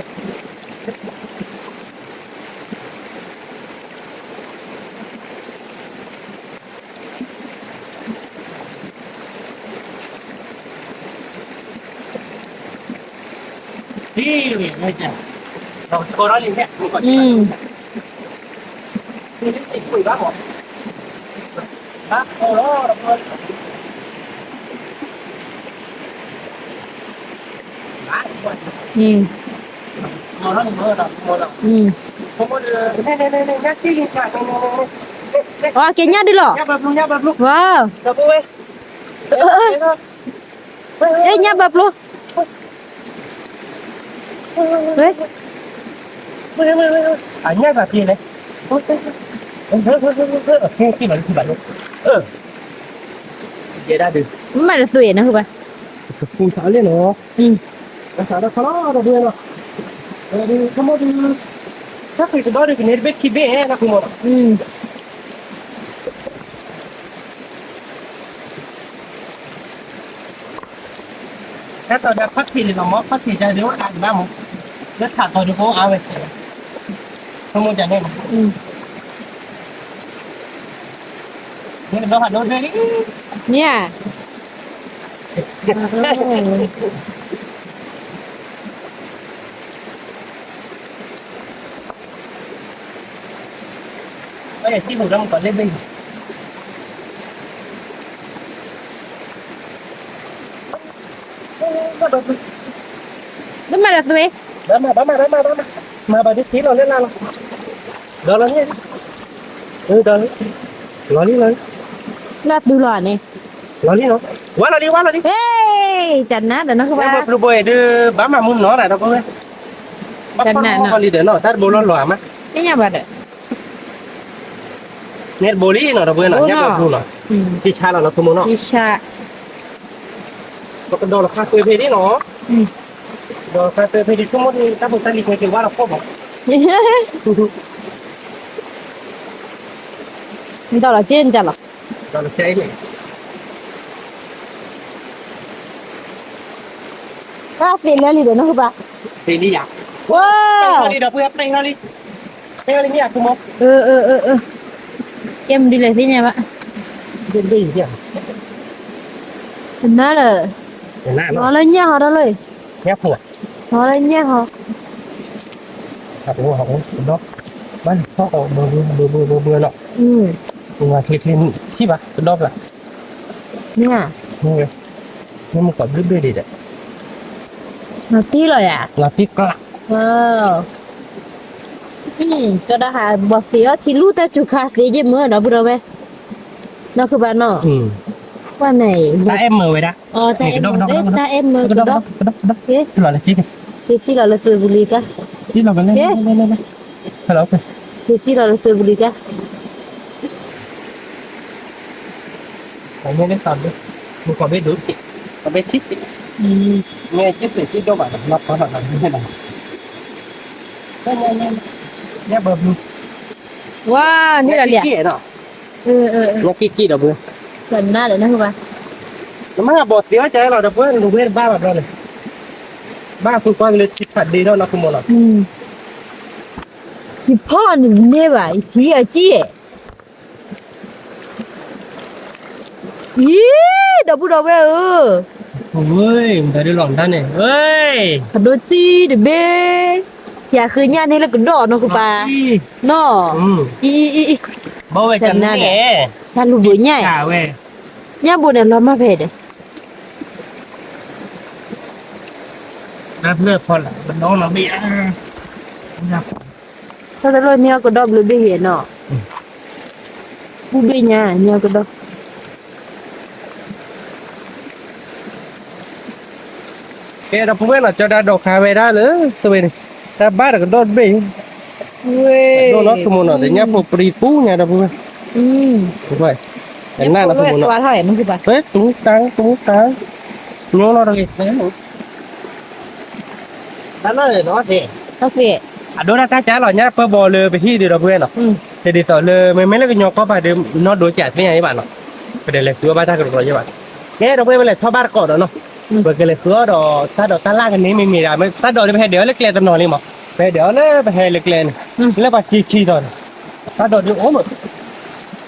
ညၣ်ဒုလီၤ, ညၣ်ဘၣ်ပျိ, ညၣ်ဘၣ်ပျိ, ညၣ်ဘၣ်ပျိ, အညၣ်ဘၣ်ပျိလဲၣ်, ယဲဒၣ်ဒုး, မ့ၢ်မၤတသွံၣ်နီၤ ဟူဘၣ်, ကပူၤသးလံနီၤ, ကစးဒီးခီလီၤဒီးဒုးနီၤ, ဒုး ခီမီဒုး, တၢ်ဃ့ကဒီးဒုးကန့ၢ်တဘ့ၣ်ခံဘ့ၣ်နီၤ ဟူမီနီၤ. ဟဲသီဒီးခီၣ်ထံးလံလီၤမီ ခီၣ်ထံးကဒုးအိၣ်အါကဘၣ်မီ, လၢထးသီဒုးကအိၣ်အါဝဲ, ဆိကမိၣ်ဒ်န့ၣ်လီၤ, မ့ၢ်ကဒီးဖးဒိၣ်ဒၣ်လံ, မ့ၢ်ဧါ. တမၤလၢသွ့, မၤဘၣ်ဒ်သ့လီၤလၢလၢလီၤ, ဒီးလီၤန့ၣ်, ဒီးလီၤလံလီၤလံ, လီၤသုလီၤန့ၣ်, လီၤလံလီၤ, ဝါလီၤလံ ဝါလီၤလံ, တနၤဒီးနီၢ်ခိဘၣ်, ပျိဘိအံၤဒုး ဘၣ်မၤမူနီၤဒီး တနၤနီၤ, လီၤလံဒီးနီၤ တၢ်တဘိလီၤလီၤမး, သ့ၣ်ညါဘၣ်ဒီး န့ၣ်တဘိလံနီၤ ဒီပုၢ်ဝဲၢ်နီၤ, ညၣ်ဘၣ်ပျိနီၤ, ယဆါလီၤနီၤ ခိမိၣ်နီၤ, ယဆါ, ပကဒီးလီၤခါသွ့ဖဲဒၣ်နီၤ, ဒီးလီၤခါသွ့ဖဲဒၣ် ဆိကမိၣ်ဒ် တၢ်ဖိတၢ်လံၤကွဲးက့ၤဝါလီၤဖှိၣ်ဘၣ်, ဒီးလီၤက့ၤနၤလီၤ, ဒီးလီၤက့ၤန့ၣ် တၢ်သ့လၢလံဒီးနီၢ်ခိဘၣ်, သ့လံယၤ, ဝါ, လံဒီးပုၢ်ဝဲၢ် ပျဲၢ်ထီၣ်လံ, ပျဲၢ်ထီၣ်လံမ့ၢ်အခိမိၣ်, ကဲမနုၤလဲၣ်သ့ၣ်ညါဘၣ်, တနၤလၢ, လီၤလၢညၣ်ဟီထီၣ်လၢ, ညၣ်ဖိ, လီၤလၢညၣ်ဟီ, ဟးအိၣ်ဟးအိၣ်ကဒီး, ဘၣ်လံၤဆီအီၤဘၢဘၢဘၢဘၢဘၢလီၤ, ဝၤချ့ချ့ထံၣ်ဘၣ်ကဒီးပျၢ်, မ့ၢ်ဧါ, မ့ၢ်မ့ၢ်ကိးဘျုးဘျုးဒံးဒီး, လီၤတံၢ်လီၤယၤ, လီၤတံၢ်ကျး, ကဒီးဟးဘီၣ်သ့ၣ်အီထံလူၢ်တၢ်စူၤခါသ့ယ့ၢ်မၢဒီပုၢ်ဒီဝဲၢ်, နီၢ်ခိဘၣ်နီၤ, ပှၤန့ၣ်, တၢ်အဲၣ်မၢဝဲဒၣ်, တၢ်အဲၣ်မၢ, တၢ်အဲၣ်မၢကဒီး, က့ၤစံၣ်လီၤလၢသုးပူၤလံကါ, က့ၤစံၣ်လီၤလၢသုးပူၤလံကါ, မ့ၢ်လၢသးဒိၣ်, မ့ၢ်ကီးဘ့ၣ်ဒိၣ်, ကီးဘ့ၣ်ဆံး, မ့ၢ်က့ၤသ့ၣ်က့ၤဒိၣ်ဘၣ်ဒီး လီၤဖီလီၤလီၤ, ဝါ, န့ၣ်လီၤလံ, က့ၤက့ၤဒီးဘၣ်, နမ့ၢ်ဘီၣ်သ့ၣ်အီၣ်ကဲလီၤဒီး ပဝဲလူၤဝဲတဘၣ်ဘၣ်ဘျီန့ၣ်, ဘၣ်ဃုကွၢ်က့ၤလၢထံဖးဒ့ဒီးနီၢ်ခိမိၣ်လီၤ, ယဖီၣ်န့ၣ်တန့ၢ်ဘၣ် ယထံၣ်အကံၢ်, အံၤ, ဒီပုၢ်ဒီဝဲၢ်ဧၢ, မတၤဒ်လီၤမတၤန့ၣ်, ဖးဒိၣ်ကံၢ်တဘ့ၣ်, ယဃုညၣ်န့ၣ်လၢကဒီးနီၢ်ဃုဘါ, နီၢ်, အံၤ, အံၤ, အံၤ, ဘၣ်ဝဲကနၣ်ဒီး, တၢ်လူၤဘိးညၣ်အံၤ, ညၣ်ဘိန့ၣ်လီၤမၢ်ဖဲဒီး, တၢ်ဖျၢၣ်ဖီလာ်, ပဒီလီၤဘ့ၣ်, တၢ်တလိၣ်န့ၢ်အီၣ်ကဒီးဘျုးဘ့ၣ်ယဲနီၢ်, ဘူၣ်ဘ့ၣ်ညါန့ၢ်အီၣ်ကဒီး ကဲဒီပုၢ်ဝဲၢ်နီၤ ကၠီဒါဒိးခးဝဲဒၣ်လၢ သဝဲန့ၣ် တၢ်ဘၣ်တကဒီးတဘ့ၣ်, ဒိၣ်နီၢ်ခူမိၢ်နီၤ တညၣ်ဖိပြံပူညါဒီပုၢ်ဝဲၢ်, ကနၣ်နီၢ်ခူမိၢ်နီၤ, တူတၢ်တူတၢ်, ညိလီၤတဂ့ၤ, တၢ်လၢနီၤ, အဒိဒၣ်တၢ်ကၢလီၤညါပၢဘီလၢပဟံၣ်ဒီးဒီပုၢ်ဝဲၢ်နီၤ, တဒ်သိးလၢမ့မ့ၢ်လၢကညီကီၢ်ပၤဒီး နီၢ်ဒိစးသ့ၣ်ညါယဘၣ်နီၤ, ပတလဲၤဃုအီၣ်ဘၣ်တၢ်ကရၢကရိယဘၣ်, ကဲဒီပုၢ်ဝဲၢ် ပလဲၤထီၣ်ဘၣ်တကိးဒီးနီၤ, ပကလဲၤဃုအီၣ်ဒီးတၢ်ဒိးတၢ်လၢ်ကန့ၢ်မ့မ့ၢ်ဒၣ် တၢ်ဒိးဒီးပဟဲဒၢးလၢကျဲတနီၤလံမး, ပဟဲဒၢးအီၤလၢပဟဲလၢကျဲန့ၣ်, လၢပှၤစံခံဒီးန့ၣ်, တၢ်ဒိးဒုးအိၣ်မး,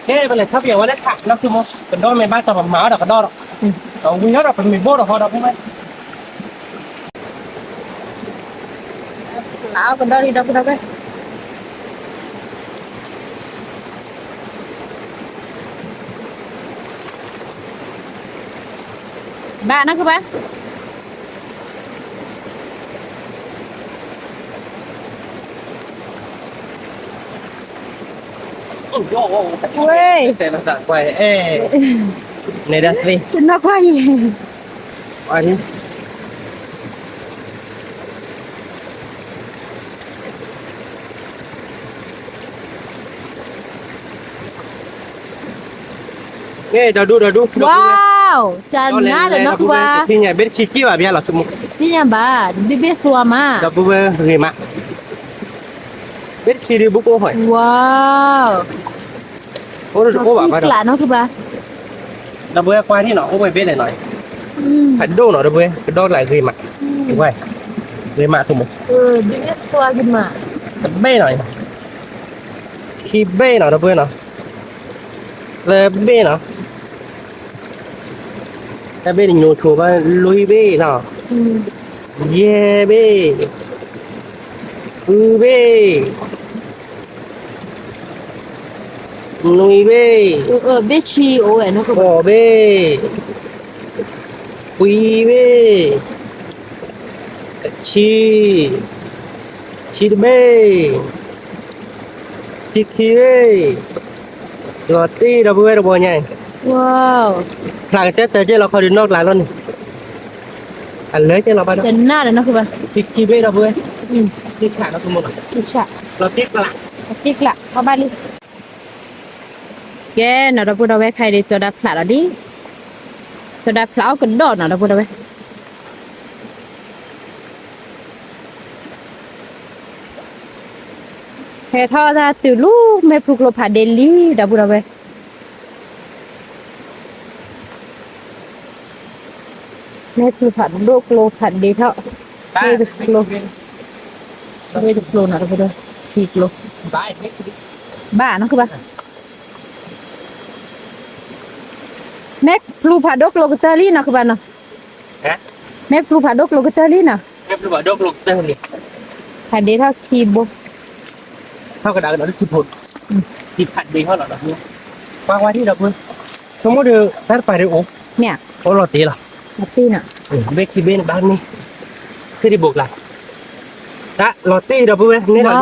ကဲပလဲၤထီၣ်ပယီၤဝဲလၢခးနီၢ်ခူမိၢ် ကဒီးမ့ၢ်ဘၣ်စီၤပမၤအီၣ်ဒီးကဒီးဒီး, ဝံၤထီၣ်ဒီးပမ့ၢ်ဘိၣ်ဒီးဟီဒီပုၢ်ဝဲၢ် လၢအကဒီးလံဒီပုၢ်ဝဲၢ်, ဘၣ်နီၢ်ခူဘၣ်, ဝဲ, န့ၣ်ဒၣ်သ့, တနီၢ်ကွၢ်ယဲၢ်, ဒီဒူၣ်ဒီဒူၣ်, ဝါ, ကနၣ်ဒီးနီၢ်ခူဘၣ်, ဘ့ၣ်တဆံကံၢ်ဘၣ်ဘၣ်လီၤ, ကံၢ်ညါဘၣ်, ဘ့ၣ်ဘ့ၣ်သွါမး, ဒီပုၢ်ဝဲၢ်ဂ့ၤမး, ဘ့ၣ်တဆံဒုးဘူးကအိၣ်ဟီ, ဝါ, အိၣ်တအိၣ်ဘၣ်ဘၣ်ဒီး, နီၢ်ခူဘၣ်, ဒီပုၢ်ဝဲၢ်ကွၢ်ထံၣ်နီၤ အိၣ်ဝဲဘ့ၣ်လဲၣ်နီၤ, ဖးဒိၣ်နီၤ ဒီပုၢ်ဝဲၢ် ကဒီကလးဂ့ၤမး, ဝဲ, ဂ့ၤမးခူမိၢ်, တဘ့ၣ်နီၤ, ခံဘ့ၣ်နီၤ ဒီပုၢ်ဝဲၢ်နီၤ, သၢဘ့ၣ်နီၤ, တၢ်ဘ့ၣ်တညိဆိဘၣ် လွံၢ်ဘ့ၣ်နီၤ, ယဲၢ်ဘ့ၣ်, ဃုဘ့ၣ်, နွံဘ့ၣ်, ဘ့ၣ်ဆံအိၣ်ဝဲ, ဃိးဘ့ၣ်, ခွံဘ့ၣ်, တဆံ, ဆံတဘ့ၣ်, ဆံခံဘ့ၣ်, လီၤတံၢ်ဒီပုၢ်ဝဲၢ်တဘိညါအံၤ, ဖျးကတၢၢ်တၢ်ကဲလီၤခီဒုးနီၢ်ကျါလီၤန့ၣ်, အလၢကဲလီၤဘၣ်ဒီး, ဆံခံဘ့ၣ်ဒီပုၢ်ဝဲၢ်, လီၤတံၢ်ကျါ, လီၤတံၢ်ကျါ, ဘၣ်လံ ကဲနီၤ ဒီပုၢ်ဒီဝဲၢ် ခဲအံၤဒုး ကၠီဒါဖျးလီၤဒံး, ကၠီဒါဖျးအီၣ်ကဒီးနီၤ ဒီပုၢ်ဒီဝဲၢ်, ဟဲထီၣ်တၢ်တုၤလၢ မဲာ်ဖလူကျိဖးဒ့လံ ဒီပုၢ်ဒီဝဲၢ်, မဲာ်ဖလူဖးဒိၣ်ကျိဖးဒ့ထီၣ်, မဲာ်တဖျိ, မဲာ်တဖျိနီၤ ဒီပုၢ်ဒီဝဲၢ်, ထံကျိ, ဘၣ်နီၤ ခုဘၣ် မဲာ်ဖလူဖးဒိၣ်ကျိကတၢၢ်လံနီၤ ခုဘၣ်နီၤ, မဲာ်ဖလူဖးဒိၣ်ကျိကတၢၢ်လံနီၤ, ဖးဒ့ထီၣ်ခံဘိ, ထီၣ်ကဒါကဒီးလၢထံဖိ, ထံဖးဒ့ထီၣ်လီၤဒီး, ကွၢ်ကွၢ်ထံၣ်ဒီပုၢ်, ဆိကမိၣ်ဒီး တၢ်တပၤဒုးအိၣ်, မ့ၢ်, အိၣ်လီၤတံၢ်လီၤ, လီၤတံၢ်နီၤ, ဘ့ၣ်ခံဘ့ၣ်န့ၣ်ဘၣ်န့ၣ်, သ့ၣ်ဒံးဘိးကျါ, တၢ်လီၤတံၢ်ဒီပုၢ်ဝဲၢ်န့ၣ်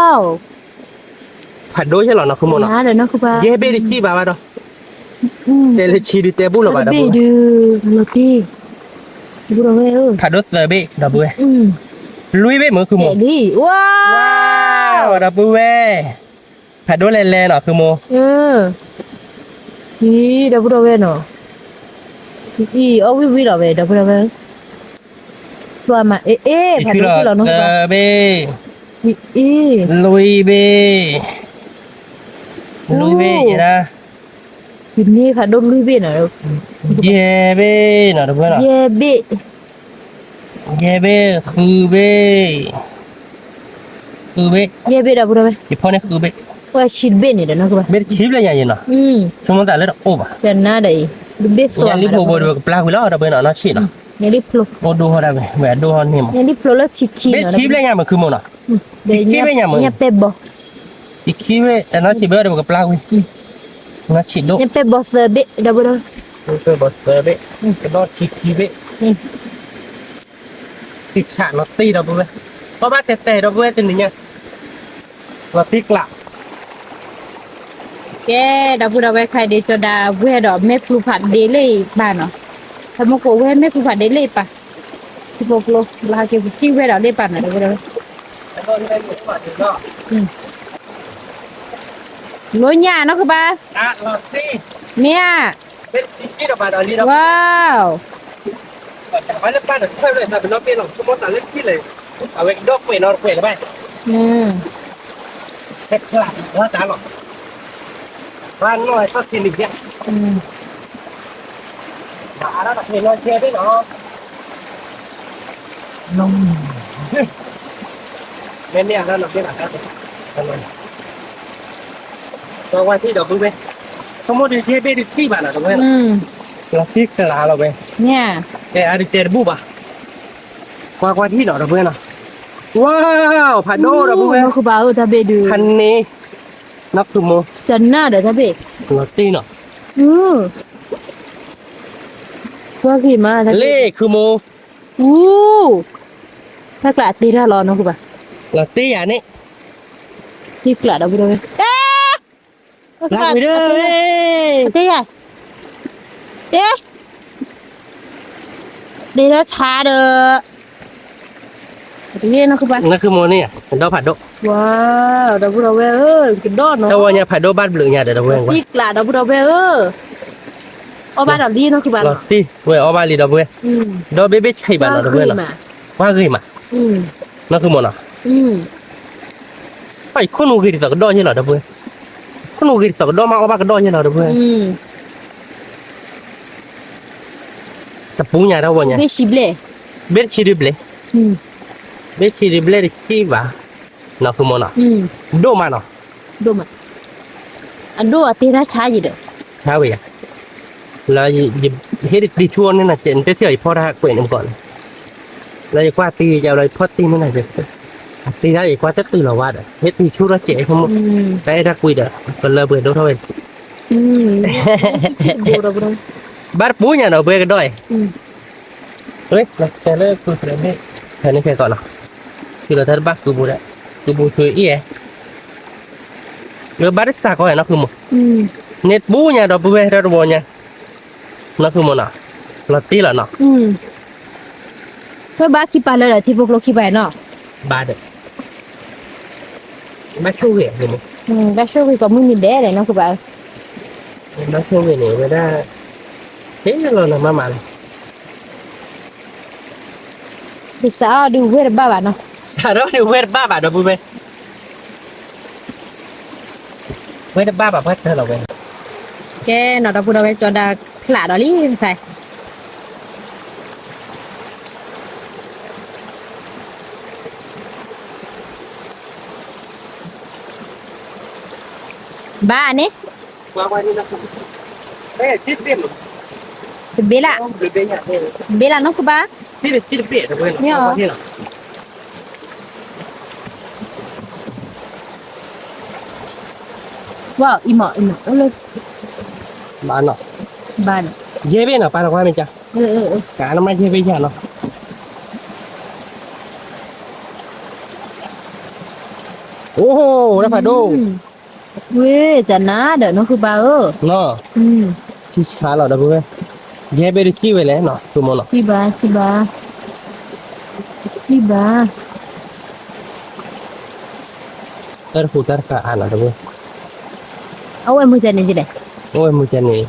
လီၤ ဖးဒိၣ်ယဲၢ်လီၤနီၤ ခုမိၢ်နီၤ, ယဲၢ်ဘ့ၣ်တစံၣ်ဘၣ်ဘၣ်ဒီး, တဲလၢဆံဒုးတဲဘူၣ်လီၤဘၣ်ဒီး, ဖးဒိၣ်သၢဘ့ၣ်ဒီပုၢ်ဝဲၢ်, လွံၢ်ဘ့ၣ်မ့ၢ်ခုမိၢ်, ဝါ, ဒီပုၢ်ဝဲၢ်, ဖးဒိၣ်လဲၤလဲၤနီၤ ခုမိၢ်, အံၤ ဒီပုၢ်ဒီဝဲၢ်နီၤ, အံၤ အီၣ်ဝံၣ်ဝံၣ်လီၤဝဲ ဒီပုၢ်ဒီဝဲၢ်, သွါမး အ့ၣ် အ့ၣ် ဖးဒိၣ်လီၤနီၤ သၢဘ့ၣ်, အံၤ လွံၢ်ဘ့ၣ်, လွံၢ်ဘ့ၣ်ယဲဒၣ်, ယန့ၢ်ဖးဒိၣ်လွံၢ်ဘ့ၣ်နီၤ, ယဲၢ်ဘ့ၣ်နီၤ ဒီပုၢ်ဝဲၢ်နီၤ, ယဲၢ်ဘ့ၣ်, ယဲၢ်ဘ့ၣ်, ဃုဘ့ၣ်, ဃုဘ့ၣ်, ယဲၢ်ဘ့ၣ်ဒီပုၢ်ဒီဝဲၢ်, ယဖီန့ၣ်ဃုဘ့ၣ်, ဝဲဆံတဘ့ၣ်န့ၣ်ဒီးနီၤ ဘ့ၣ်တဆံဘျဲၣ်ညါယဲနီၤ, ဆိကမိၣ်သးလၢတအိၣ်ဘၣ်, ညါလံဖျိဘိဒီးကပျၢ်ကွံာ်လီၤ ဒီပုၢ်ဝဲၢ်နီၤ နီၢ်ဆံးနီၤ, အိၣ်ဒိၣ်ထီၣ်ဒၣ်ဝဲ ဝဲအဒိၣ်ထီၣ်န့ၢ်မး, ဘ့ၣ်တဆံဘျဲၣ်ညါမ့ၢ်ခုမိၢ်နီၤ ဆံခံဘ့ၣ်ညါမ့ၢ် ညၣ်ပဲၢ်ဘီၣ်, ဆံခံဘ့ၣ် တနီၤဆံးဘ့ၣ်ဒီးပကပျၢ်ကွံာ်, နီၤဆံးဒိၣ်, ညၣ်ပဲၢ်ဘီၣ်သၢဘ့ၣ် ဒီပုၢ်ဒီဝဲၢ်, ပဲၢ်ဘီၣ်သၢဘ့ၣ်, ကဒီးဆံခံဘ့ၣ်, သံဆးလီၤတံၢ်ဒီပုၢ်ဝဲၢ်, ကီၢ်ဘၣ်တဲတဲဒီပုၢ်ဝဲၢ်တနံၤညါ, လီၤတံၢ်ကျး ကဲ ဒီပုၢ်ဒီဝဲၢ် ခဲအံၤဒ်ကၠီၤဒၣ်ဝဲဒီး မဲာ်ဖျူဖးဒ့လၢပၢ်နီၤ, ဖဲမုၢ်ကိးဝဲမဲာ်ဖျူဖးဒ့လၢပၢ်, ထံဖိကျိ လၢဟဲက့ၤပစံၣ်ဝဲဒီးလၢပၢ်နီၤ ဒီပုၢ်ဒီဝဲၢ်, လိညၣ်နီၢ်ကဘၣ်, မ့ၢ်ဧါ, ဝါ မ့ၢ်န့ၣ်အလီၤနီၤ ကဲဘၣ်တၢ်, ကွၢ်ကွၢ်ထံၣ်ဒီပုၢ်ဝဲၢ်, ဆိကမိၣ်ဒုးကဲဘ့ၣ်ဒုးထံၣ်ဘၣ်နီၤ ဒီပုၢ်ဝဲၢ်, လီၤတံၢ်ကျးလီၤဝဲ, ကဲအါဒုးတဲတဘူၣ်ဘၣ်, ကွၢ်ကွၢ်ထံၣ်နီၤ ဒီပုၢ်ဝဲၢ်နီၤ, ဝါ ဖးဒိၣ်ဒီပုၢ်ဝဲၢ်, ဖးန့ၣ်, နီၢ်ဖုမိၢ်, တနၢ်ဒီးတၢ်ဘ့ၣ်, လီၤတံၢ်နီၤ, ကွၢ်ဂ့ၤမး လ့ၣ်ခုမိၢ် အူ, တၢ်ကျးတ့တၢ်လီၤနီၢ်ကဘၣ်, လီၤတ့ယၤန့ၣ်, တံၢ်ကျးဒီပုၢ်ဒီဝဲၢ်, လၢဝံၤဒီး, တ့ယၤ, တ့, တ့ထီၣ်ဆါဒီး, နီၢ်ကဘၣ်, နီၢ်ခုမိၢ်န့ၣ် ကဒီးဖးဒိၣ်, ဝါ, ဒီပုၢ်ဒီဝဲၢ်ဧၢ, ကဒီးနီၤ, တၢ်ဝဲညါဖးဒိၣ်ဘၣ်တဘျုးညါဒီး ဒီပုၢ်ဝဲၢ်, တံၢ်ကျးဒီပုၢ်ဒီဝဲၢ်ဧၢ, အီၣ်ဘၣ်ဒီးလံနီၢ်ကဘၣ်နီၤ, လီၤတံၢ်ဝဲအီၣ်ဘၣ်လံဒီပုၢ်ဝဲၢ်, ဒီးဘ့ၣ်ဘ့ၣ်ဆံးဘၣ်နီၤ ဒီပုၢ်ဝဲၢ်နီၤ, ကွၢ်ဂ့ၤမး, နီၢ်ခုမိၢ်နီၤ, အခိၣ်နူာ်ဂ့ၤဒ်သိးကဒီးယဲၢ်လီၤ ဒီပုၢ်ဝဲၢ်, ခိၣ်နူာ်ဂ့ၤဒ်သိးကဒီးမး အီၣ်ဘၣ်ကဒီးယဲၢ်လီၤ ဒီပုၢ်ဝဲၢ်, တပူၤညါတၢ်ဝဲညါ, ဘ့ၣ်ဆံဒုဘျဲၣ်, ဘ့ၣ်ဆံဒုဘျဲၣ်တကံၢ်ဘၣ်, နီၢ်ခုမိၢ်နီၤ, ဒိၣ်မးနီၤ, ဒိၣ်မး, အဒိၣ်အတ့တၢ်ဆါယံၤဒီး, ဆါဝဲယၤ, လၢ ဟ့ၣ်တံၤဆူၣ်န့ၣ်နၤ နတဲထံၣ်အီၤ ယဖီၣ်တၢ်ကွဲးန့ၣ်မ့ၢ်ကီးန့ၣ်, လၢယကွၢ်တံၤယၤလီၤ ယဖီၣ်တံၤန့ၣ်နၤ, အတံၤတၢ်ယကွၢ်တတုၤလီၤဝါဒီး ဟ့ၣ်တံၤဆူၣ်ထီၣ်စဲးဖိမုၣ်, တၢ်အဲၣ်တၢ်ကွံဒီး ကလၢပှဲၤဒိၣ်ထီၣ်ဝဲ, ဘၣ်တပူၤညါဒီးပှဲၤကဒီးအံၤ, တဲလၢကုၢ်သရၣ်မ့ၢ်, ဖဲန့ၣ်ဖဲကီးနီၤ, တုၤလီၤတၢ်တဘၣ်ကုၢ်ပူၤဒီး, ကုၢ်ပူၤဆိအံၤ, လၢဘၣ်တစးကီးနီၢ်ခုမိၢ်, န့ၣ်တပူၤညါဒီပုၢ်ဝဲၢ် တၢ်တဝီညါ, နီၢ်ခုမိၢ်နီၤ, လီၤတံၢ်လီၤနီၤ, ဖဲဘၣ်ခံပၤလၢဒီး ထံဖိကျိခံပၤနီၤ, ဘၣ်ဒီး, ဘၣ်ဆိၣ်ဂ့ၤ, ဘၣ်ဆိၣ်ဂ့ၤ ကိးမုၢ်နံၤဒဲးဒီး နီၢ်ခုဘၣ်, ဘၣ်ဆိၣ်ဂ့ၤန့ၣ် ဝဲဒၣ်, ဟ့ၣ်လီၤနၤမးမးလီၤ ယစးအီၣ်ဒုးဝဲတဘၣ်ဘၣ်နီၤ, စးထီၣ်ဒုးဝဲတဘၣ်ဘၣ်ဒီပုၢ်ဝဲၢ်, ဝဲတဘၣ်ဘၣ်ပှၤတၢ်လီၤဝဲ, ကဲနီၤ ဒီပုၢ်ဒီဝဲၢ် ကၠီၤဒၣ်ဖျးဒီးလံ, ဘၣ်န့ၣ်, တဘ့ၣ်လၢ, တဘ့ၣ်လၢနီၢ်ကဘၣ်, မ့ၢ်အီၤ, ဘၣ်နီၤ, ဘၣ်နီၤ, ယဲၢ်ဘ့ၣ်နီၤ ပာ်လီၤကွၢ်မ့ၢ်ကါ, ကနမ့ၢ်ယဲၢ်ဘ့ၣ်ယၤနီၤ, အိၣ်, တၢ်ဖးဒိၣ် ဝ့ၢ် ကနၤဒီးနီၢ်ခုဘၣ်ဧၢ, ဆံဆါလီၤဒီပုၢ်ဝဲၢ်, ယဟဲဘ့ၣ်တစံၣ်ဝဲလဲၣ်နီၤ ဆိကမိၣ်နီၤ, စံၣ်ဘၣ်, စံၣ်ဘၣ်, စံၣ်ဘၣ်, တၢ်တဃူတၢ်တဃာ်အါနီၤဒီပုၢ်ဝဲၢ်, အဝဲမုၢ်ကန့ၣ်လဲၣ်, အဝဲမုၢ်ကန့ၣ်,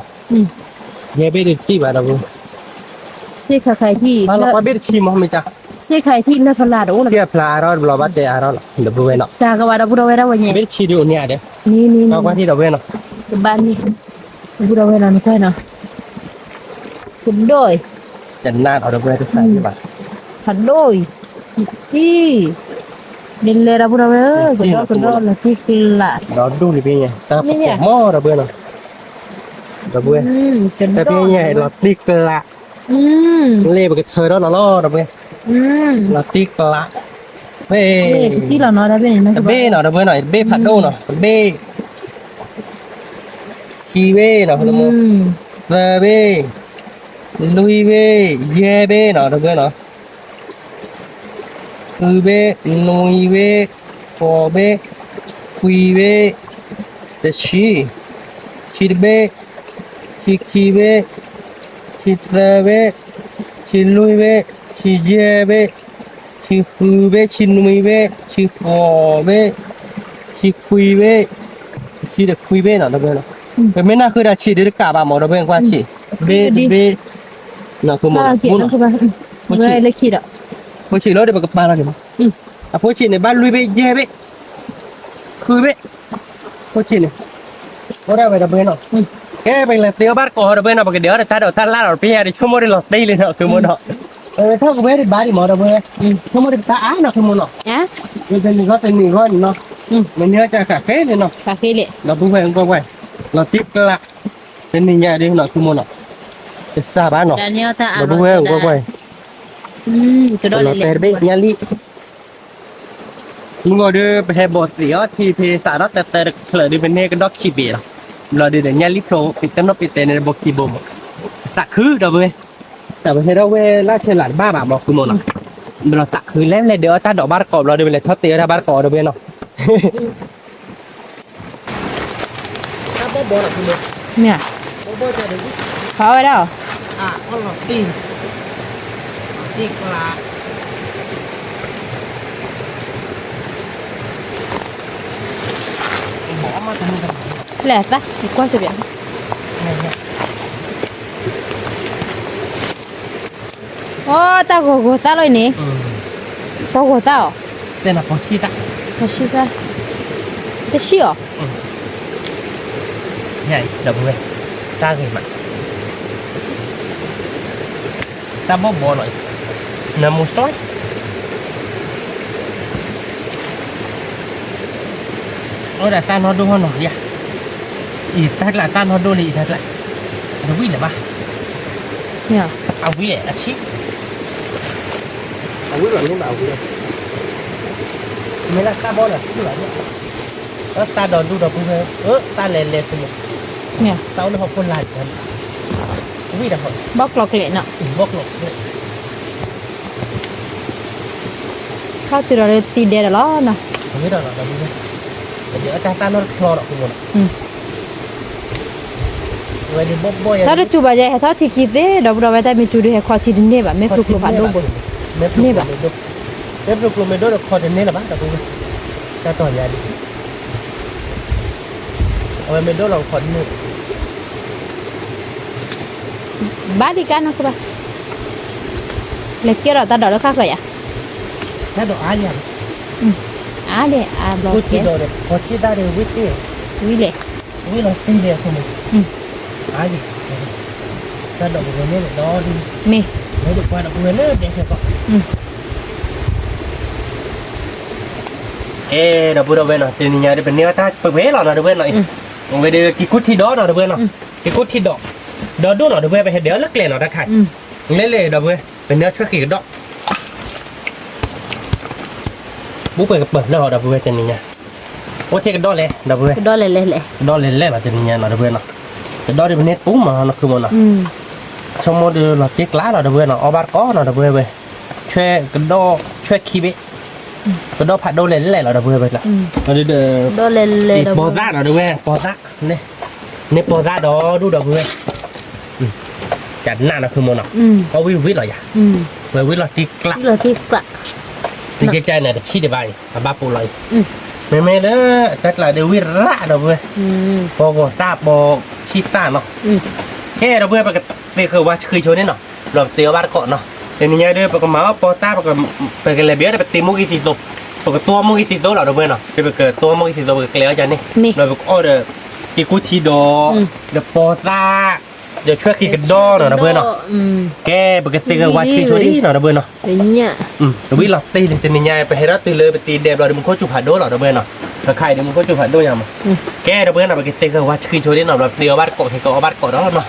ယဟဲဘ့ၣ်တစံၣ်ဘၣ်ဒီပုၢ်ဝဲၢ်, စ့ၢ်ခါခါအံၤထံၣ်, ဘၣ်လီၤကွၢ်ဘ့ၣ်တဆံမ့ၢ်မ့ၢ်ကါ, စ့ၢ်ခါအံၤထံၣ်လၢဖလၢ်တအိၣ်လၢၤ, ထံၣ်အဖျါအါထီၣ်ဘျီဘၣ်တဲအါထီၣ်လီၤ ဒီပုၢ်ဝဲၢ်နီၤ, စးကဘၣ်ဒီပုၢ်ဒီဝဲၢ်ဒၣ်ဝဲညါ, ဘ့ၣ်တဆံဒုးအိၣ်န့ၢ်ဧါဒီး, ကွၢ်ကွၢ်ထံၣ်ဒီပုၢ်ဝဲၢ်နီၤ, ကဘၣ်န့ၣ်, ဒီပုၢ်ဒီဝဲၢ်နီၤ နကွၢ်နီၤ, ကဒိၣ်အံၤ, ကနၣ်ဒီးဒီပုၢ်ဝဲၢ်တစးဘၣ်, ဖးဒိၣ်အံၤ, အံၤ, ဒ်လဲၣ်ဒီပုၢ်ဒီဝဲၢ်ဧၢ, ကဒိၣ်ကဒိၣ်လီၤတံၢ်ကျး, ဒီဒူၣ်လံပ့ၤညါ, တၢ်ပကမီၤဒီပုၢ်ဝဲၢ်နီၤ, ဒီပုၢ်ဝဲၢ်, တၢ်ပ့ၤညါလီၤတံၢ်ကျး လ့ၣ်ပကထၢထီၣ်လီၤလီၤ ဒီပုၢ်ဝဲၢ်, လီၤတံၢ်ကျး, ဘ့ၣ်, တဘ့ၣ်နီၤ ဒီပုၢ်ဝဲၢ်နီၤ, တဘ့ၣ်ဖးဒိၣ်နီၤ, တဘ့ၣ်, ခံဘ့ၣ်နီၤ, သၢဘ့ၣ်, လွံၢ်ဘ့ၣ်, ယဲၢ်ဘ့ၣ်နီၤ ဒီပုၢ်ဝဲၢ်နီၤ, ဃုဘ့ၣ်, နွံဘ့ၣ်, ဃိးဘ့ၣ်, ခွံဘ့ၣ်, တဆံ, ဆံတဘ့ၣ်, ဆံခံဘ့ၣ်, ဆံသၢဘ့ၣ်, ဆံလွံၢ်ဘ့ၣ်, ဆံယဲၢ်ဘ့ၣ်, ဆံဃုဘ့ၣ်, ဆံနွံဘ့ၣ်, ဆံဃိးဘ့ၣ်, ဆံခွံဘ့ၣ်, ဆံခွံဘ့ၣ်နီၤ ဒီပုၢ်ဝဲၢ်နီၤ, ပမ့ၢ်နၢ်ဃုာ်ဒီးဆံးဒုးတကးဘၣ်မး ဒီပုၢ်ဝဲၢ် ကွၢ်ဆံး, တဘ့ၣ်တဘ့ၣ်, နီၤ ဖိမး, ဖိဆံး, ဖိဆံးလီၤဒီး ပကပာ်လီၤန့ၣ်မး, အဖိဆံးန့ၣ် ဘၣ်လွံၢ်ဘ့ၣ်ယဲၢ်ဘ့ၣ်, ဃုဘ့ၣ်, ဖိဆံးန့ၣ်, အိၣ်ဒၣ်ဝဲ ဒီပုၢ်ဝဲၢ်နီၤ, ကဲ ပကလဲၤသ့အီၣ်ဘၣ်တကိး ဒီပုၢ်ဝဲၢ်နီၤ, ပကဒဲးအီၣ်ဒီးတၢ်ဒိးတၢ်လၣ်ဒီး ပဟဲဒီးဆိကမိၣ်ဒီးလီၤတံၢ်လံနီၤ ဃုမိၢ်နီၤ, ထီၣ်ကဝဲဒံးဘၣ်ဒံးမး ဒီပုၢ်ဝဲၢ်, ဆိကမိၣ်ဒံးပတၢ်အါနီၤ ဃုမိၢ်နီၤ, တနံၤဂီၢ်တနံၤဂီၢ်န့ၣ်နီၤ, မ့ၢ်န့ၢ်တၢ်ဃးဃ့လံနီၤ, ဒီပုၢ်ဝဲၢ် ကွၢ်ကွၢ်, လီၤတံၢ်ကျး, တနံၤညါဒ်နီၤ ဃုမိၢ်နီၤ, တစၢ်ဘၣ်နီၤ, ဒီပုၢ်ဝဲၢ် ကွၢ်ကွၢ်, လီၤတဲာ်တဘ့ၣ်ညါလံ မုၢ်ဂီၤဒီး ပဟဲဘိးသံးအီထံဖဲစးထီၣ်တၢ်တၢ်တချၢးဒီး ပန့ၢ်ကဒီၢ်ခံဘ့ၣ်လီၤ, ဘျီဒီးညါလံဖျိ ပ့ၤတနီၣ်ပ့ၤတဲန့ၣ် ဘိးခံဘိမး, သးခု ဒီပုၢ်ဝဲၢ်, တၢ်ပဟဲထီၣ်ဝဲလၢဆဲးလးတဘၣ်ဘၣ်မး ဃုမိၢ်နီၤ, ဘျီသးခုလဲၤလဲၤဒုးအီၣ်တၢ်ဒိးဘၣ်တကိး ဘျီဒီး ပလဲၤထီၣ်သ့အီၣ်တၢ်ဘၣ်တကိး ဒီပုၢ်ဝဲၢ်နီၤ မ့ၢ်, ဖးဝဲဒၣ်, လဲၣ်သး ကွၢ်စ့ၢ်ကီး, အိ တၢ်ဂီၤဂီၤသၣ်လီၤအံၤန့ၣ်, တၢ်ဂီၤသၣ်အီၤ, တၢ်ဆံၣ်အီၤ, ဒီပုၢ်ဝဲၢ်, တၢ်ဂ့ၤမး, တၢ်ဘီၣ်ဘီလီၤအံၤ, နမူစီ အိၣ်ဒီးသၣ်နီၢ်ဒိၣ်ဟီၣ်နီၤဒံးဧါ, အံၤတၢ်ကျးသၣ်နီၢ်ဒိၣ်လံ အံၤတၢ်ကျး, တဝံၣ်လၢၤဘၣ်, အဝံၣ်အဆံး, အဝံၣ်လီၤန့ၣ်ဘၣ်အဝံၣ်, မ့ၢ်လၢသၣ်ဘီၣ်လီၤဆံးလီၤ, သၣ်ဒီးဒူၣ်ဒီပုၢ်ဝဲၢ်, သၣ်လဲၤလဲၤသ့, သၣ်အိၣ်လၢဟီၣ်ခိၣ်လာ်, ဝံၣ်ဒီး, ဘီၣ်ကျိၤကျဲးနီၤ, ဘီၣ်ကျိၤကျဲး ထီၣ်တုၤဒီးလၢတံၤဒဲးဒီးလီၤနီၤ, တၢ်သၣ်နီၢ်တချီဒီး တၢ်တစူၤဘၣ်ယဲ ဟဲထီၣ်ထံခံသ့ ဒီပုၢ်ဒီဝဲၢ် တၢ်မ့ၢ်စူၤဒီး ဟဲခီထံတန့ၢ်ဘၣ် မ့ၢ်ကျိၤကျိၤဖးဒိၣ်ဘိ, န့ၢ်ဘၣ်, မ့ၢ်ကျိၤကျိၤမ့ၢ်ဒိၣ်ဒီးခီတန့ၢ်လၢၤဘၣ် ဒီပုၢ်ဝဲၢ်, တၢ်တီၤယၤဒ်, အဝဲမ့ၢ်ဒိၣ်လီၤခီတန့ၢ် ဘၣ်လံကါနီၤကဘၣ်, လဲၤကဲထီၣ်တၢ်ဒိးလၢခါဃၢၤယၤ, တၢ်ဒိးအါယၤ, အါဒံးအါဘျီကဲ, ဝံၤလဲၣ်, ဝံၤလီၤတံၢ်ဒဲးအခိၣ်မး, အါယၤ, တၢ်ဒိးပဝဲန့ၣ်ဒီး, မ့ၢ်, ဝဲဒိးပှၤဒီးပဝဲလၢဒဲးခဲကီး, ကဲ ဒီပုၢ်ဒီဝဲၢ်နီၤ တနံၤညါဒီး ပန့ၢ်အီၣ်တၢ်ပှဲၤပှဲၤလီၤနီၤ ဒီပုၢ်ဝဲၢ်နီၤ, ဝဲဒီးက့ၤကူၣ်ထံဒီးနီၤ ဒီပုၢ်ဝဲၢ်နီၤ, က့ၤကူၣ်ထံဒီး, ဒီးဒိၣ်နီၤ ဒီပုၢ်ဝဲၢ် ပဟဲဒဲးအီၣ်လၢကျဲနီၤတၢ်ခါ, လဲၤလဲၤ ဒီပုၢ်ဝဲၢ် ပန့ၢ်အီၣ်ဆွဲၣ်ဃံးကဒီး ဘူးပှဲၤကပၢၤလၢဟီဒီပုၢ်ဝဲၢ်တနံၤညါ, အိၣ်ထဲကဒီးလဲၣ် ဒီပုၢ်ဝဲၢ်, ကဒီးလဲၣ်လဲၣ်လီၤတနံၤညါနီၤ ဒီပုၢ်ဝဲၢ်နီၤ, ကဒီးဒီးပန့ၢ်ပူၤမးနီၤ ခုမးနီၤ, ဆိကမိၣ်ဒီးလီၤတံၢ်ကျါလီၤ ဒီပုၢ်ဝဲၢ်နီၤ, အီၣ်ဘၣ်တကိးနီၤ ဒီပုၢ်ဝဲၢ်ဝဲ, ဆွဲၣ်ကဒီး, ဆွဲၣ်ခံဘ့ၣ်, ကဒီးဖးဒိၣ်လဲၣ်လဲၣ်လီၤ ဒီပုၢ်ဝဲၢ်ဝဲကျါ, ဒီး, ပီၤသၣ်နီၤ ဒီပုၢ်ဝဲၢ် ပီၤသၣ်, န့ၢ်ပီၤသၣ်ဒီးဒူၣ် ဒီပုၢ်ဝဲၢ် ကနၣ်နီၤ ခုမးနီၤ, အီၣ်ဝံၣ်ဝံၣ်လီၤယၤ, ဝဲဝံၣ်လီၤတံၢ်ကျါ, တကဲကန့ၣ် တဆံးဒံးဘၣ်အံၤ အဘၣ်ပိာ်လီၤအံၤ, မ့မ့ၢ်လၢ တၢ်ကျးဒီးဝံၣ်ရၣ် ဒီပုၢ်ဝဲၢ်, ပီၤဂီၤသၣ် ပီၤဆံၣ်သၣ်နီၤ, ကဲ ဒီပုၢ်ဝဲၢ် ပကသ့ဃၢၤဝါဆှံဆိန့ၣ်နီၤ, ဒီးပတ့အီၣ်ဘၣ်တကိးနီၤ, တနံၤညါဒီး ပကမၤအီၣ်ပီၤသၣ်, ပကလဲၤဘၣ်ဒီးပတ့မိၢ်ဂံၢ်သံသိ, ပကတိၢ်မိၢ်ဂံၢ်သံသိလီၤ ဒီပုၢ်ဝဲၢ်နီၤ, ဒီးပကတိၢ်မိၢ်ဂံၢ်သံသိ ပကကျဲၤအီၣ်ကန့ၣ်, ဒီးပကအီၣ်ဒီး က့ၤကူၣ်ထံဒီး, ဒီးပီၤသၣ် ဒီးဆွဲၣ်ဃံးကဒီးနီၤ ဒီပုၢ်ဝဲၢ်နီၤ, ကဲ ပကသ့ဃၢၤဝါဆှံဆိဒံးနီၤ ဒီပုၢ်ဝဲၢ်နီၤ, ဝံၣ်လီၤတံၢ်လံ တနံၤညါ ပဟဲထီၣ်တုၤလၢပတံၤဒဲးဘျီဒီး မူခိၣ်စူၤဖးဒိၣ်လီၤ ဒီပုၢ်ဝဲၢ်နီၤ, ပခါအံၤဒီးမူခိၣ်စူၤဖးဒိၣ်ညါမး, ကဲ ဒီပုၢ်ဝဲၢ်နီၤ ပကသ့ဃၢၤဝါဆှံဆိဒံးနီၤ ဘျီပတ့အီၣ်ဘၣ်တကိးခဲကအီၣ်ဘၣ်တကိးဒီးနီၤ,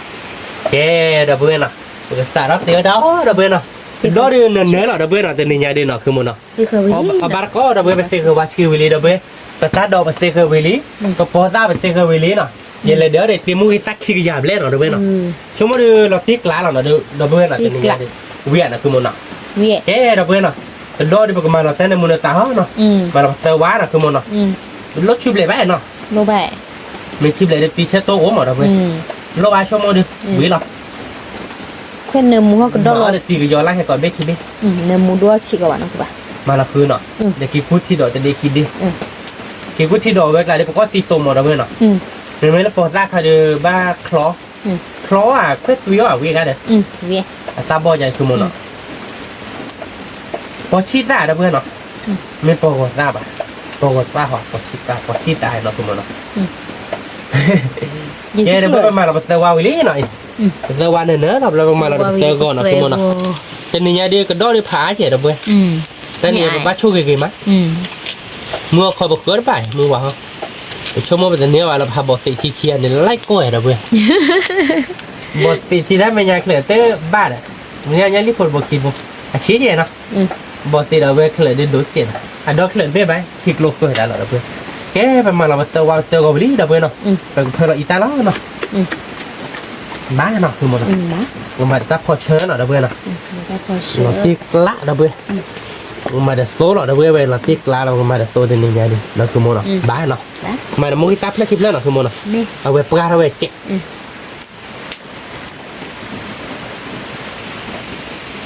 ကဲ ဒီပုၢ်ဝဲၢ်နီၤ, ပကစးထီၣ်သ့အီၣ်တၢ်အီၣ် ဒီပုၢ်ဝဲၢ်နီၤ ဒီးဒုးနနၢၤလီၤ ဒီပုၢ်ဝဲၢ်နီၤ, တနံၤညါဒုးနီၤ ခုမိၢ်နီၤ, အဘၣ်တကိး ဒီပုၢ်ဝဲၢ် ပသ့ဃၢၤဝါဆှံဝံၤလံ ဒီပုၢ်ဝဲၢ်, ပတၢ်ဒိးပသ့ဃၢၤဝံၤလံ, ပပိာ်သၣ်ပသ့ဃၢၤဝံၤလံနီၤ, ယလဲၤဒၢးဒီးတ့မူဂံၢ်သၣ်ခံကယၤဘျဲၣ်နီၤ ဒီပုၢ်ဝဲၢ်နီၤ, ဆိကမိၣ်ဒုးလီၤတံၢ်ကျးလီၤနီၤ, ဒီပုၢ်ဝဲၢ်နီၤ တနံၤညါဒုး, ဝံၤဧါနီၤ ခုမိၢ်နီၤ, ကဲ ဒီပုၢ်ဝဲၢ်နီၤ, တဒီဒုးပကမၤလီၤတၢ်နၢမူနသးဟီနီၤ, မၤလီၤပသၢဝါနီၤ ခုမိၢ်နီၤ, လိၣ်ဆံဘျဲၣ်ဘၣ်နီၤ, မ့ၢ်ဆံဘျဲၣ်ဒုးသံဆၢတိၢ်အိၣ်မး ဒီပုၢ်ဝဲၢ်, လိၣ်ဘၣ်ဆိကမိၣ်ဒုး, ဝံၤလီၤ ခွဲးနၢမူဟီၣ်ကဒီးလီၤ, တံၤကယီၤလၢ်ဟဲကီးဘ့ၣ်ခံဘ့ၣ်, နၢမူဒိၣ်ဆံးကီးဘၣ်နီၤ ကဘၣ်, မၤလီၤဃုနီၤ, ဒီးက့ၤကူထံဒီးတဒ့ခံဒ့, က့ၤကူထံဒီးအဝဲကျါဒီး ပကီၢ်သံသိးမး ဒီပုၢ်ဝဲၢ်နီၤ, မ့မ့ၢ်လၢပိာ်သၣ်ခါဒီး ဘၣ်ချီ, ချီဧါ ခွဲးသွံအီၤဧါ ဝံၤဂၤဒီး, အသၣ်ဘီၣ်ယၤ ခုမိၢ်နီၤ ပိာ်ဆံၣ်သၣ် ဒီပုၢ်ဝဲၢ်နီၤ, မ့ၢ်ပိာ်ဂီၤသၣ်ဘၣ်, ပိာ်ဂီၤသၣ်ဟီ ပိာ်ဆံၣ်သၣ် ပိာ်ဆံၣ်သၣ်နီၤ ခုမိၢ်နီၤ, ကဲ ဒီပုၢ်ဝဲၢ် ပမၤလီၤပသၢဝါဝံၤလံနီၤ, ပသၢဝါနၢၤနၢၤလီၤ ပျၢၤပကမၤလီၤဒီးပသၢဂီၤနီၤ ခုမိၢ်နီၤ, တနံၤညါဒုးကဒီးဒုးဖးအါကဲ ဒီပုၢ်ဝဲၢ်, တနံၤပဘၣ်ဆိၣ်ဂ့ၤဂ့ၤမး, မုၢ်အခီပဃၢတဘၣ် မုၢ်ဝါဟီ, ပဆိကမိၣ်ပတန့ၢ်ဘၣ်လၢပဟးဘီးသ့ၣ်ထံခံဂၤန့ၣ် လၢကီၢ်ဧါ ဒီပုၢ်ဝဲၢ် ဘီးသ့ၣ်ထံတၢ်မဲာ်ညါချၢးတဘၣ်ဒီး, မ့ၢ်ညါလံဖိတဘီခံဖိ, အဆံးကဲနီၤ, ဘီးသ့ၣ်ဒီးဝဲချၢးဒုးဒိၣ်စဲးနီၤ, အဒီချၢးတဘ့ၣ်ဘၣ် ထံကျိဃၢၤတၢ်လီၤ ဒီပုၢ်ဝဲၢ်, ကဲ ပမၤလီၤပသၢဝါပသၢဂီၤဝံၤလံ ဒီပုၢ်ဝဲၢ်နီၤ, ပကဖၢလီၤအံသၣ်လီၤနီၤ, ဘၣ်နီၤ ခုမိၢ်နီၤ, ပမၤတၢ်ဖီဆၢနီၤ ဒီပုၢ်ဝဲၢ်နီၤ, လီၤတံၢ်ကျး ဒီပုၢ်ဝဲၢ်, ပကမၤတသိလီၤ ဒီပုၢ်ဝဲၢ် လီၤတံၢ်ကျးလီၤ ပကမၤတသိတနံၤညါဒုး နီၤ ခုမိၢ်နီၤ, ဘၣ်နီၤ, မၤတမူဂံၢ်သၣ်ဖျၢၣ်ခံဖျၢၣ်နီၤ ခုမိၢ်နီၤ, အဝဲပှၢ်ထီၣ်ဝဲစဲး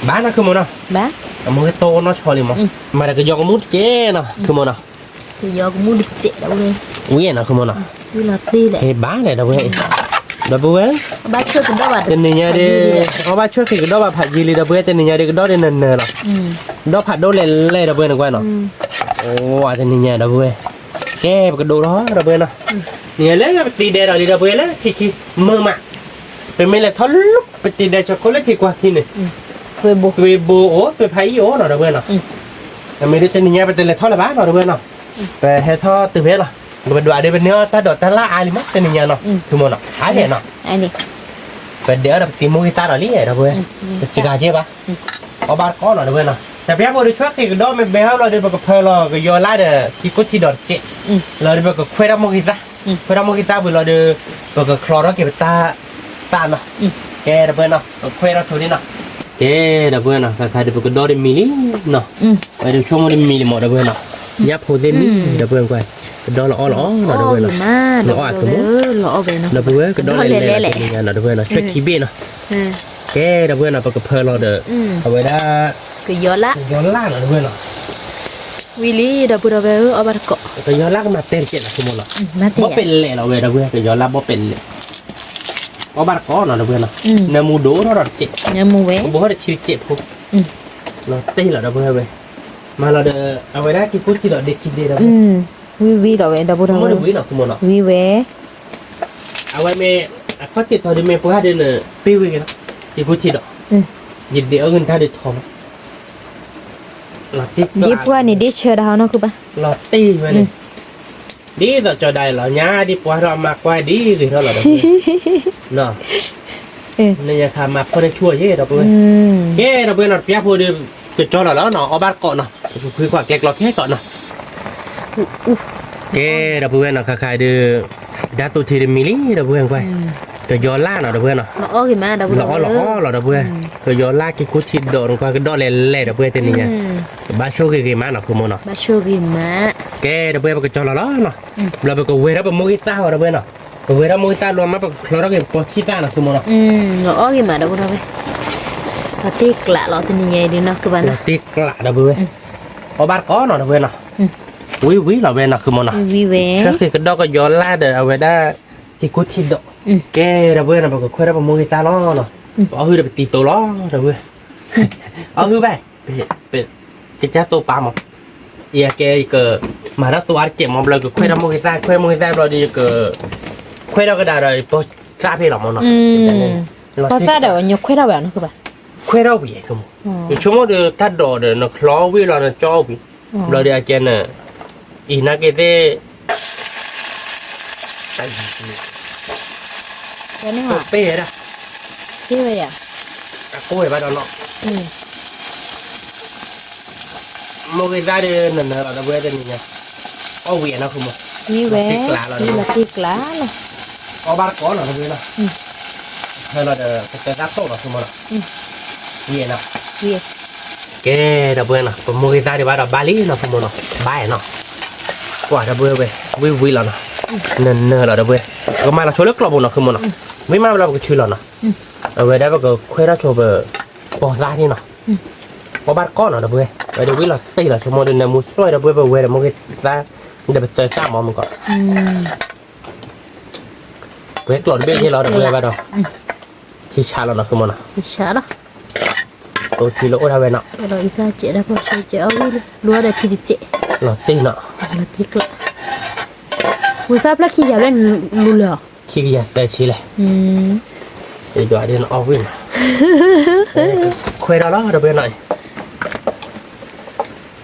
ဘၣ်နီၤ ခုမိၢ်နီၤ, အမ့ၢ်တိၢ်နီၢ်ဆီလံမး, မၤဒီးကယီကမူၣ်တစဲးနီၤ ခုမိၢ်နီၤ, ကယီကမူၣ်တစဲး ဝံၤနီၤ ခုမိၢ်နီၤ, ဘၣ်လဲၣ် ဒီပုၢ်ဝဲၢ်, ဒီပုၢ်ဝဲၢ်, တနံၤညါဒုး, အီၣ်ဘၣ်ဆၢဃ့ကဒီးဘၣ်ဖးယံာ်လံ ဒီပုၢ်ဝဲၢ် တနံၤညါဒုးကဒီးဒုးနၢၤနၢၤလီၤ, ဒီးဖးဒိၣ်လဲၣ်လဲၣ် ဒီပုၢ်ဝဲၢ် နကွၢ်နီၤ, အိၣ် တနံၤညါ ဒီပုၢ်ဝဲၢ်, ကဲ ပကဒိးလီၤ ဒီပုၢ်ဝဲၢ်နီၤ, နံၤညါလၢပတံၤဒဲးဒီးလံ ဒီပုၢ်ဝဲၢ် လၢထံခံ မုာ်မး, ပမ့ၢ်လဲၤထီၣ်လၢပတံၤဒဲး ကၠီၤခိၣ်လၢထံကွၢ်ခံန့ၣ်, သွ့ဘိအိၣ် သွ့ဖးအံၣ်အိၣ်နီၤ ဒီပုၢ်ဝဲၢ်နီၤ, အမ့ၢ်ဒ်တနံၤညါပတလဲၤထီၣ်လၢၤဘၣ်နီၤ ဒီပုၢ်ဝဲၢ်နီၤ, ပဟဲထီၣ်တုၤဖဲလီၤ, ပကဒွးဒ်ပန့ၢ်အီၣ်တၢ်ဒိးတၢ်လၢ်အါလံမး တနံၤညါနီၤ ခုမိၢ်နီၤ, အါဟဲနီၤ, ပဒဲးအီၣ်ဒီးပတံၤမူဂံၢ်သၣ်ဒီးလံ ဒီပုၢ်ဝဲၢ်, တစှၤကဲဘၣ်, အီၣ်ဘၣ်တကိးနီၤ ဒီပုၢ်ဝဲၢ်နီၤ, တပျၢ်ဖိဒုးဆှၢဃ့ကဒီး မ့ၢ်ဘဲဟီလီၤဒီး ပကဖၢလီၤကယီၤလၢ်ဒီး ကံၢ်ကူထံဒီးတစဲး, လီၤဒီးပကခွဲးထီၣ်မူဂံၢ်သၣ်, ခွဲးထီၣ်မူဂံၢ်သၣ်ဝံၤလီၤဒီး ပကချီထီၣ်က့ၤပတၢ်သၣ်နီၤ, ကဲ ဒီပုၢ်ဝဲၢ်နီၤ ပခွဲးထီၣ်ထိးလံနီၤ, ကဲ ဒီပုၢ်ဝဲၢ်နီၤ ခါခါဒီးပကဒီးတမံၤလံနီၤ, ဝဲဒုးဆိကမိၣ်တမံၤလံမး ဒီပုၢ်ဝဲၢ်နီၤ, ညၣ်ဖိသ့ၣ်မံၤ ဒီပုၢ်ဝဲၢ်ကွၢ်, ကဒီးလီၤအီၣ်လီၤအီလီၤ ဒီပုၢ်ဝဲၢ်နီၤ, လီၤအီၣ်အကမူၣ်, ဒီပုၢ်ဝဲၢ် ကဒီးလဲၤလဲၤလီၤတနံၤညါနီၤ ဒီပုၢ်ဝဲၢ်နီၤ ဆွဲခံဘ့ၣ်နီၤ, ကဲ ဒီပုၢ်ဝဲၢ်နီၤ ပကဖၢလီၤဒီး အဝဲဒၣ် ကယီၤလၢ်နီၤ ဒီပုၢ်ဝဲၢ်နီၤ, ဝံၤလံ ဒီပုၢ်ဝဲၢ်ဧၢ အီၣ်ဘၣ်တကိး, ကယီၤလၢ်ကမၤတဲတကဲးနီၤ ဆိကမိၣ်နီၤ, ဘီၣ်ပဲာ်လဲၣ်လီၤဝဲ ဒီပုၢ်ဝဲၢ် ကယီၤလၢ်ဘီၣ်ပဲာ်လဲၣ်, အီၣ်ဘၣ်တကိးနီၤ ဒီပုၢ်ဝဲၢ်နီၤ, နၢမူဒိၣ်ထီၣ်ဒီးတစဲး, နၢမူဝဲ ဘိဟီၣ်တဆံတစဲးဖိ, လီၤတ့ၢ်လီၤ ဒီပုၢ်ဝဲၢ်ဝဲ, မၤလီၤဒီး အဝဲဒၣ်ကံၢ်ကူထံဒီးဒ့ခံဒ့ဒီပုၢ်ဝဲၢ်, ဝံၤဝံၤလီၤဝဲ ဒီပုၢ်ဝဲၢ် ဝံၤဝံၤလီၤ ဝံၤဝဲ အဝဲမ့ၢ် အခီၣ်ထံးထီၣ်ဒီးမ့ၢ်ပှၢ်ဒီးနပ့ၢ်ဝံၤက့ၤလီၤ, ကံၢ်ကူထံဒီး, ယဒ့အီၣ်ဂ့ၤနတၢ်ဒုးထီမး, လီၤတ့ၢ် ဒ့ပှၢ်န့ၣ် ဒ့ဆၢဒၣ်ဟီနီၤ ခုဘၣ်, လီၤတ့ၢ်ဝဲန့ၣ်, ဒ်သိးကၠီဒၣ်အံၤလီၤ ညါဒ်ပှၢ်ထီၣ်အမါကွၢ်ဒ်ဂ့ၤထီၣ်လီၤဒီး, နညါခါမၤဖီၣ်န့ၢ်ဆူၣ်အီၤယဲ ဒီပုၢ်ဝဲၢ်, ကဲ ဒီပုၢ်ဝဲၢ်နီၤ တပျၢ်ဖိဒီး ကကၠီလီၤလီၤနီၤ အီၣ်ဘၣ်တကိးနီၤ ပကဖုခွါကျဲကျီခဲကိးနီၤ ကဲ ဒီပုၢ်ဝဲၢ်နီၤ ခါခါအံၤဒီး ဒၣ်သိးထံတမံၤလံ ဒီပုၢ်ဝဲၢ်ကွၢ်, ကယီၤလၢ်နီၤ ဒီပုၢ်ဝဲၢ်နီၤ, လီၤအီၣ်လီၤအီလီၤ ဒီပုၢ်ဝဲၢ်, ကယီၤလၢ်ကံၢ်ကူထံဒီးနကွၢ်ကဒီးလဲၤလဲၤ ဒီပုၢ်ဝဲၢ် တနံၤညါ, ဘၣ်ဆိၣ်ဂ့ၤဂ့ၤမးနီၤ ဖိမိၢ်နီၤ, ကဲ ဒီပုၢ်ဝဲၢ် ပကကၠီလီၤလီၤနီၤ, ဘျီပကဝဲၤထီၣ်ပမိၢ်ဂံၢ်သၣ်အီၤ ဒီပုၢ်ဝဲၢ်နီၤ, ပဝဲၤထီၣ်မိၢ်ဂံၢ်သၣ်လီၤမး ပကချီထီၣ်က့ၤပိာ်ဆံၣ်သၣ်နီၤ ဖိမိၢ်နီၤ, လီၤအီၣ်ဂ့ၤမး ဒီပုၢ်ဝဲၢ်, လီၤတ့ၢ်ကျးလီၤ တနံၤညါအံၤဒုးနီၤ ကဘၣ်နီၤ, လီၤတ့ၢ်ကျး ဒီပုၢ်ဝဲၢ်, အီၣ်ဘၣ်တကိးနီၤ ဒီပုၢ်ဝဲၢ်နီၤ, ဝံၤဝံၤလီၤဝဲနီၤ ဖိမိၢ်နီၤ, ဆၢဃ့ကဒီးကယီၤလၢ်ဒီးအဝဲဒၣ် ကံၢ်ကူထံဒီး, ကဲ ဒီပုၢ်ဝဲၢ်နီၤ ပကခွဲးထီၣ်ပမိၢ်ဂံၢ်သၣ်လီၤနီၤ, ပအီၣ်ဟုၣ်ဒီးပတံၤသိးလီၤ ဒီပုၢ်ဝဲၢ်, အီၣ်ဟုၣ်ဘၣ်, ကစၢ်သိးပာ်မး, ယကဲယက မၤထီၣ်သိးအါတကဲးမး ဘျီယကခွဲးထီၣ်မိၢ်ဂံၢ်သၣ် ခွဲးမိၢ်ဂံၢ်သၣ်ဘျီဒီးယက ခွဲးထီၣ်ကဒါဒီးပိာ်သၣ်ဖဲလီၤမးနီၤ, ပိာ်သၣ်ဒီး နခွဲးထီၣ်ဝဲနီၤ ကဘၣ်, ခွဲးထီၣ်ဝံၤ, ယဆိကမိၣ်ဒီးတၢ်ဒိးဒီးနချီဝံၤလီၤနကၠီဝံၤ, ဘျီဒီးအကဲန့ၣ်, အံၤနာ်က့ၤသ့ၣ် ပ့ၢ်ဝဲဒၣ်, ပ့ၢ်ဝဲယၤ, အကိးဝဲဘၣ်ဒီးနီၤ, မိၢ်ဂ့ၤသၣ်ဒီးနၢၤနၢၤလီၤ ဒီပုၢ်ဝဲၢ်တနံၤညါ, အီၣ်ဝံၤနီၤ ဃုမိၢ်, မ့ၢ်ဝဲ, တ့ကျးလီၤ ဒီပုၢ်ဝဲၢ်, တ့ကျးလီၤ, အီၣ်ဘၣ်တကိးနီၤ ဒီပုၢ်ဝဲၢ်နီၤ, ဟဲလီၤဒီး ပတဲသၣ်တိၢ်နီၤ ဃုမိၢ်နီၤ, ယဲနီၤ, ကဲ ဒီပုၢ်ဝဲၢ်နီၤ ပမိၢ်ဂ့ၤသၣ်ဒံးဘၣ်ဒီးဘၣ်လံနီၤ ဃုမိၢ်နီၤ, ဘၣ်နီၤ, ကွၢ်ဒီပုၢ်ဝဲၢ်ဝဲ, ဝံၣ်ဝံၣ်လီၤနီၤ, နၢၤနၢၤလီၤ ဒီပုၢ်ဝဲၢ်, ပကမၤလီၤဆိလၢကျိးပူၤနီၤ ဃုမိၢ်နီၤ, ဝံၣ်မးဘျီပကဆူလီၤနီၤ, အဝဲဒၣ်ပကခွဲးထီၣ်ဆိပ ပိာ်သၣ်န့ၣ်နီၤ, အီၣ်ဘၣ်တကိးနီၤ ဒီပုၢ်ဝဲၢ်, ဝဲဒၣ်ဝံၣ်လီၤတ့ၢ်လီၤ ဆိကမိၣ်ဒီးနၢမူသွဲၣ် ဒီပုၢ်ဝဲၢ် ပဝဲဒီးမိၢ်ဂ့ၤသၣ်, ဒီးပသၢသၣ်မီၤမုၢ်ကီး, ပှဲၤကျိးတဘ့ၣ်က့လီၤ ဒီပုၢ်ဝဲၢ်ဘၣ်ဒီး, ထံဆးလီၤနီၤ ဃုမိၢ်နီၤ, သိထံလၢအိၣ်ဒၣ်ဝဲနီၤ, လီၤတ့ၢ်နီၤ, ဝံသၣ်ဖျၢၣ်ခံကယၤဘျဲၣ်လူၤဒီးထံတစဲး, ခံကယၤသၢဆံလဲၣ်, ဒ်အီၣ်ဝံၣ်နီၤ, ခွဲးထီၣ်လီၤ ဒီပုၢ်ဝဲၢ်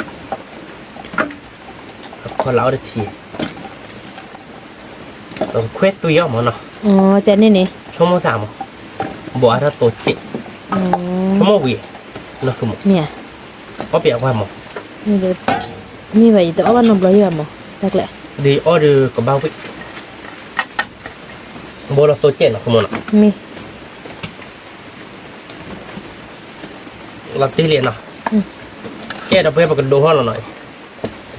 နီၤ, ခီလၢအီၣ်တထံ, ခွဲးသွံၣ်အီၣ်မီၤနီၤ, န့ၣ်န့ၣ်, ဆိကမိၣ်သးမီၤ, ဘိးအါထီၣ်သိစဲး, ဆိကမိၣ်ဝံၤ, နီၤ ဃုမိၢ်, အီၣ်ပှဲၤအကွၢ်မီၤ, မ့ၢ်ဘၣ် ယတအီၣ်ဘၣ်နီတဘျီယဘၣ်မီၤ, တၢ်ကျဲ, ဒ်အီၣ်ဒီးကဘၣ်ဝံၣ်, ဘိးလီၤသိစဲးနီၤ ဃုမိၢ်နီၤ, မ့ၢ် လီၤတ့ၢ်လံနီၤ, ကဲ ဒီပုၢ်ဝဲၢ် ပကဒိးထီၣ်လီၤနီၤ,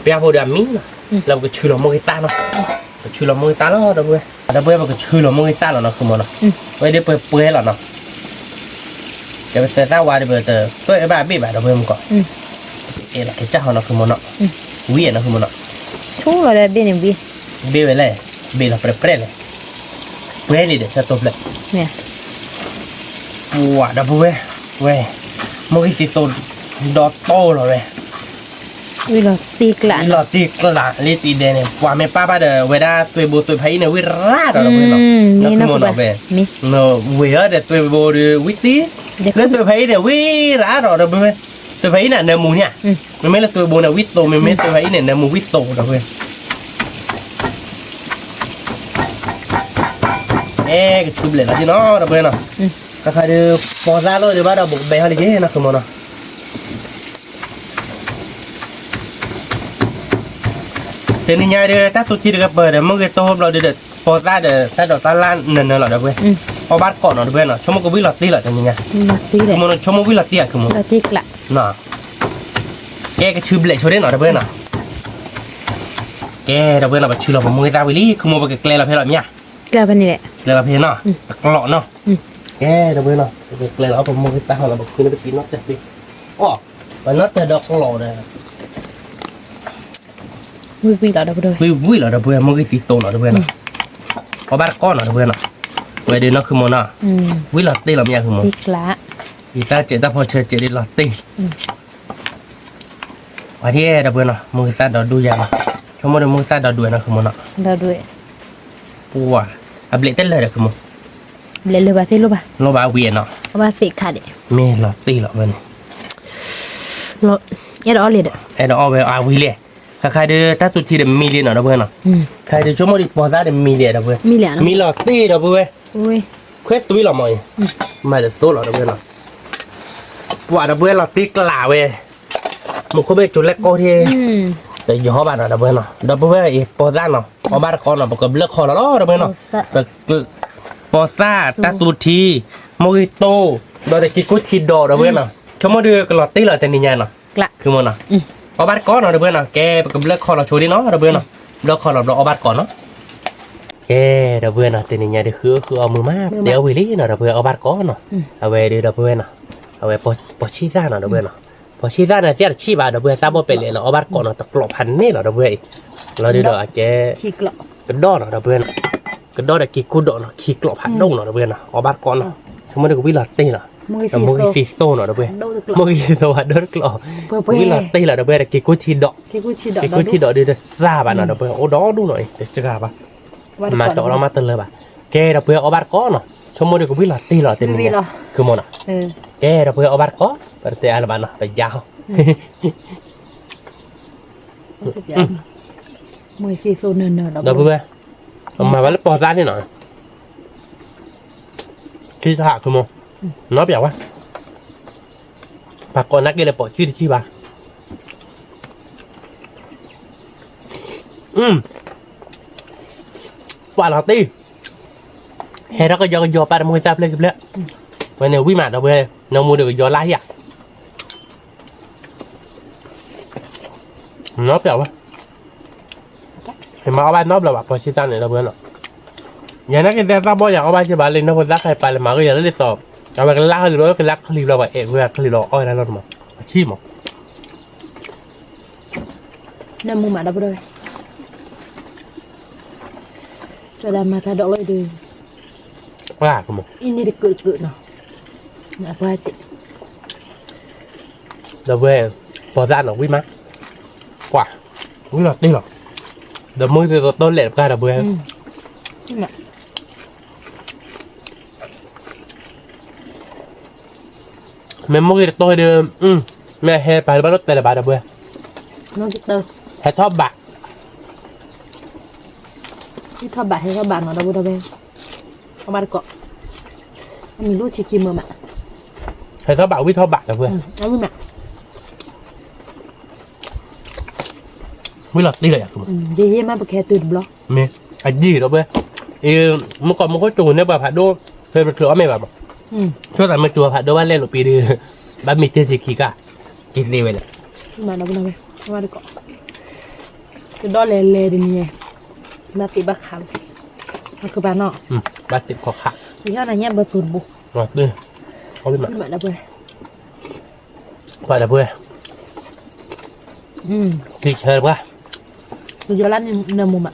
ပျၢ်ဖိဒီးအမံၤနီၤ, လၢပကဆူလီၤမိၢ်ဂ့ၤသၣ်နီၤ, ပကဆူလီၤမိၢ်ဂ့ၤသၣ်လီၤ ဒီပုၢ်ဝဲၢ်, ဒီပုၢ်ဝဲၢ် ပကဆူလီၤမိၢ်ဂ့ၤသၣ်လီၤနီၤ ဃုမိၢ်နီၤ, ဝဲဒၣ်ပှဲၤပှဲၤလီၤနီၤ, ကဲ ပသၢသၣ်ဝါဒီး ပတသွဲၣ်ဘၣ်အဘ့ၣ်ဘၣ် ဒီပုၢ်ဝဲၢ်မုၢ်ကီး, ကဲလီၤကစၢ်ဟီနီၤ ဃုမိၢ်နီၤ, ဝံၤနီၤ ဃုမိၢ်နီၤ, ဆူလီၤဒီးဘ့ၣ်န့ၣ်ဝံၤ, ဘ့ၣ်ဝဲလဲၣ်, ဘ့ၣ်လီၤပြဲၣ်ပြဲၣ်လဲၣ်, ပှဲၤလံဒီး တၢ်တိၢ်ဖျၢၣ်, ပှၤ ဒီပုၢ်ဝဲၢ်, ဝဲ, မိၢ်ဂ့ၤသံသိ ဒီတိၢ်လီၤဝဲ, ဝံၤလီၤတ့ၢ်ကျးလံတံၤဒဲးန့ၣ် ပှၤမ့ၢ်ပၢ်ဘၣ်ဒီး ဝဲဒၣ်သွဲဘိသွဲဖဲအံၤန့ၣ် ဝံၣ်ရၣ်ဒီး ဒီပုၢ်ဝဲၢ်နီၤ, ဝံၤအီၤဒီးသွဲဘိဒီးဝံၣ်သံ, လၢသွဲဖဲအံၤန့ၣ် ဝံၣ်ရၣ်ဒီး ဒီပုၢ်ဝဲၢ်, သွဲဖဲအံၤန့ၣ် နၢမူန့ၣ်, မ့မ့ၢ်လၢသွဲဘိန့ၣ် ဝံၣ်သိး, မ့မ့ၢ်သွဲဖဲအံၤန့ၣ် နၢမူဝံၣ်သိး ဒီပုၢ်ဝဲၢ် အဲ ကဆူဘျဲးလီၤက့နီၤ ဒီပုၢ်ဝဲၢ်နီၤ, တခါဒီး ပိာ်သၣ်လိၣ်ဒံးဘၣ်ဒီး ဘူးကဘဲဟီလံက့နီၤ ဃုမိၢ်နီၤ, တနံၤညါဒီး တၢ်သူထံတကပၤဒီး မုၢ်ဂ့ၤတိၢ်ဘျီဒီး ပိာ်သၣ်ဒီး တၢ်ဒိးတၢ်လၢ်နၢၤနၢၤလီၤ ဒီပုၢ်ဝဲၢ်, အီၣ်ဘၣ်တကိးနီၤ ဒီပုၢ်ဝဲၢ်နီၤ, ဆိကမိၣ်ကဝံၣ်လီၤတ့ၢ်လီၤ တနံၤညါ, ဆိကမိၣ်ဝံၣ်လီၤတ့ၢ်လီၤ ကဲ ကဆူဘျဲးဆိဒ်နီၤ ဒီပုၢ်ဝဲၢ်နီၤ, ကဲ ဒီပုၢ်ဝဲၢ်နီၤ ပဆူလီၤ ပမိၢ်ဂ့ၤသၣ်ဝံၤလံ ဃုမိၢ် ပကကျဲလီၤဖဲလီၤမ့ၢ်ဧါ, ကျဲလီၤဖဲန့ၣ်လဲၣ်, ကျဲလီၤဖဲနီၤ, တကျိးနီၤ, ကဲ ဒီပုၢ်ဝဲၢ်နီၤ ပကကျဲလီၤ ပမိၢ်ဂ့ၤသၣ်ဟီလီၤ ပဃုန့ၢ်ပတံၤနီၣ်တၢ်ဖဲ, အီၣ်, ပနီၣ်တၢ်ဒီးကျိးဒီး ဝံၣ်ဝံၣ်လီၤ ဒီပုၢ်ဝဲၢ်, မိၢ်ဂ့ၤသံသိနီၤ ဒီပုၢ်ဝဲၢ်နီၤ, အီၣ်ဘၣ်တကိးနီၤ ဒီပုၢ်ဝဲၢ်နီၤ, ဝဲဒၣ်နီၤ ဃုမိၢ်နီၤ, ဝံၣ်လီၤတ့ၢ်လီၤမ့ၢ်ဧါ ဃုမိၢ်, ယသၣ်စဲးတၢ်ဖီဆၢစဲးဒ်လီၤတ့ၢ် ဝဲဒၣ် ဒီပုၢ်ဝဲၢ်နီၤ မိၢ်ဂ့ၤသၣ်ဒီးဒူယၤနီၤ, ဆိကမိၣ်ဒီးမိၢ်ဂ့ၤသၣ်ဒီးဒူယၤနီၤ ဃုမိၢ်နီၤ, ပှၤ အဘျဲးတလၢာ်ဒီး ဃုမိၢ်, ဘျဲးလၢာ်ဘၣ်သ့ၣ်လိၣ်ဘၣ်, လိၣ်ဘၣ်ဝံၤနီၤ, ဘၣ်သ့ၣ်ခါဒံး, မ့ၢ်လီၤတ့ၢ်လီၤဝဲန့ၣ်, အဲၣ်ဒိးအီၣ်လံဒီး, အဲၣ်ဒိးအီၣ်ဝဲအဝံၤလဲၣ်, ခါခါဒီး တၢ်သူထံဒီးမံလံနီၤ ဒီပုၢ်ဝဲၢ်နီၤ, ခါဒီးဆိကမိၣ်ဒီးပိာ်သၣ်ဒီးမံလံ ဒီပုၢ်ဝဲၢ်, မံလီၤတ့ၢ် ဒီပုၢ်ဝဲၢ်, ခွဲးသွံလီၤမးအံၤ, မၤတသိလီၤ ဒီပုၢ်ဝဲၢ်နီၤ, ပှၤ ဒီပုၢ်ဝဲၢ် လီၤတ့ၢ်ကျးဝဲ မူခိၣ်ဘ့ၣ်ကၠိလဲၣ်ကိၢ်ထံ, တယီၤဘၣ်နီၤ ဒီပုၢ်ဝဲၢ်နီၤ, ဒီပုၢ်ဝဲၢ်အံၤ ပိာ်သၣ်နီၤ အီၣ်ဘၣ်တကိးနီၤ ပကဘျၢၣ်ခီလီၤလီၤ ဒီပုၢ်ဝဲၢ်နီၤ, ပိာ်သၣ် တၢ်သူထံ, မိၢ်ဂ့ၤတိၢ်, ဒီးတက့ၤကိၢ်ထံဒီး ဒီပုၢ်ဝဲၢ်နီၤ, ဆိကမိၣ်ဒီးကလီၤတ့ၢ်လီၤတနံၤညါနီၤ, ဃုမိၢ်နီၤ, အီၣ်ဘၣ်တကိးနီၤ ဒီပုၢ်ဝဲၢ်နီၤ, ကဲ ပကဘျၢၣ်ခီလီၤဆိဒ်နီၤ ဒီပုၢ်ဝဲၢ်နီၤ, ဘျၢၣ်ခီလီၤဘျီအီၣ်ဘၣ်တကိးနီၤ ကဲ ဒီပုၢ်ဝဲၢ်နီၤ တနံၤညါဒီး ဃုအီၣ်ဃုအီမုာ်မး တဲအီၣ်ဝံၤလံနီၤ ဒီပုၢ်ဝဲၢ် အီၣ်ဘၣ်တကိးနီၤ, အဝဲဒီး ဒီပုၢ်ဝဲၢ်နီၤ, အဝဲ ပိာ်ဆံၣ်သၣ်နီၤ ဒီပုၢ်ဝဲၢ်နီၤ, ပိာ်ဆံၣ်သၣ်န့ၣ် သ့ၣ်တဆံၣ်ဘၣ် ဒီပုၢ်ဝဲၢ် သၣ်ဘီၣ်ပဲာ်လဲၣ်လီၤ အီၣ်ဘၣ်တကိးနီၤ တကျိးဖးန့ၣ်လီၤ ဒီပုၢ်ဝဲၢ်အံၤ, လီၤဒုဒီးအကဲ ကဒီၣ်နီၤ ဒီပုၢ်ဝဲၢ်နီၤ, ကဒီၣ်ဒီးက့ၤကိၢ်ဒီးနီၤ ခံကျိးဖးဒိၣ်နီၤ ဒီပုၢ်ဝဲၢ်နီၤ, အီၣ်ဘၣ်တကိးနီၤ, ဆိကမိၣ်ဒီးကဝံၣ်လီၤတ့ၢ်လီၤ, ဒီးမိၢ်ဂ့ၤသံသိနီၤ ဒီပုၢ်ဝဲၢ်, မိၢ်ဂ့ၤသံသိဝဲဒိၣ်တကျိး, ကဝံၣ်လီၤတ့ၢ်လီၤ ဒီပုၢ်ဝဲၢ် ဒီးက့ၤကိၢ်ထံဒီး, က့ၤကိၢ်ထံဒီးဒုးတစၢ်ဘၣ်နီၤ ဒီပုၢ်ဝဲၢ် အိၣ်ဒီဒူၣ်နီၤအံၤ တစှၤဘၣ် မၤတီးလီၤမၤတလၢဘၣ်, ကဲ ဒီပုၢ်ဝဲၢ် အီၣ်ဘၣ်တကိးနီၤ, ဆိကမိၣ်ဒီးကဝံၣ်လီၤတ့ၢ်လီၤ တနံၤညါ, ဃုမိၢ်နီၤ, ကဲ ဒီပုၢ်ဝဲၢ် အီၣ်ဘၣ်တကိး, ပတတဲအါလၢၤဘၣ်နီၤ ပယါဟီ ဒီပုၢ်ဝဲၢ်, မၤဝဲလၢပိာ်သၣ်န့ၣ်နီၤ, ထံဆး ဃုမိၢ်, နီၢ်ပျးဝဲ, ပှၤကိးနာ်က့ၤလၢပိာ်ဆံၣ်တဆံၣ်ဘၣ်, ပှၤလီၤတံၢ်, ဟဲထီၣ်ကယီကယီပာ်တမူတၢ်ဖျဲၣ်ကဖျဲၣ်, ဝဲန့ၣ်ဝံၣ်မးဒီပုၢ်ဝဲၢ်, နၢမူဒီးကယီလၢ်ယၤ, နီပျီဝဲ, ယမၤအီၣ်ဘၣ်နီတဘျီဘၣ် ပှၤဆံးတၢ်န့ၣ်ဒီပုၢ်ဝဲၢ်နီၤ, ယၤနာ်က့ၤသဲသၣ်ဘီၣ် ယၤအီၣ်ဘၣ်က့ၤဘၣ်လၢနီၢ်ဖိသၣ်ခါအံၤ ပာ်လၢမၤက့ၤယၤလၢလံာ်သီ, အဝဲကလၢ်ဟီၣ်လံဘျီ ကလၢ်ချံဘျီ ပှၤအဲၣ်ဝဲချံလီၤ အီၣ်ဝဲဒၣ်လီၤတမး, အဆံၣ်မး နၢမူမးဒီပုၢ်ဝဲၢ်, ကၠီဒၣ်မၤတၢ်ဒိးလီၤဒီး, ပှၤကမး, အံၤန့ၣ်တကုာ်တကုာ်နီၤ, ပှၤက့ၤ, ဒီပုၢ်ဝဲၢ်, ပီသၣ်နီၤဝံၣ်မး, ပှၤ, ဝံၣ်လီၤတံၢ်လီၤ, ဒီးမုၢ်သ့ၣ်သိးတိၢ်လဲၣ်တပှၢ်ဒီပုၢ်ဝဲၢ် မ့ၢ်မိၢ်ဂ့ၤတတီၤဒီး, မ့ၢ်ဟဲပာ်လၢဘၣ်လိၣ်တဲလၢၤဘၣ်ဒီပုၢ်ဝဲၢ်, ဟဲထီၣ်ဘး, ဝံၣ်ထီၣ်ဘး ဟဲထီၣ်ဘးနီၤဒီပုၢ်ဝဲၢ်, အီၣ်ဘၣ်တကိး, အမံၤလိၣ်ဆံခံမၢမး, ဟဲထီၣ်ဘးဝံၣ်ထီၣ်ဘးဒီပုၢ်ဝဲၢ်, ဝံၣ်လီၤတံၢ်လီၤယၤ, ယယဲၢ်မးပကဟဲတုၤတဘျီ, မ့ၢ်, အယံာ်ဒီပုၢ်ဝဲၢ်, အ့, မုၢ်ကီၢ်မုၢ်ခိၣ်ကၠိန့ၣ် ပှၤဖးဒိၣ်, ဖဲပချုးအီၣ်မ့ၢ်ဘၣ်မး, ဆိသးမ့ၢ်ကၠိဖးဒိၣ်ဘၣ်လဲၣ်လိာ်ပံၤဒီး, ဘၣ်မ့ၢ်တဲဆံခံကါ, က့ၤသ့ဝဲလဲၣ်, ကဒီးလဲၤလဲၤတနံၤ, ဘၣ်သ့ၣ်ဘၣ်ခး, ကဘၣ်နီၤ, ဘၣ်သ့ၣ်ခီခး, ယဟီၣ်နၤညၣ်ဘၢပူၤတဘိ, ပှၤဒီပုၢ်ဝဲၢ်, ထံဆၢပှၤ, ယလၢနၢမူမး,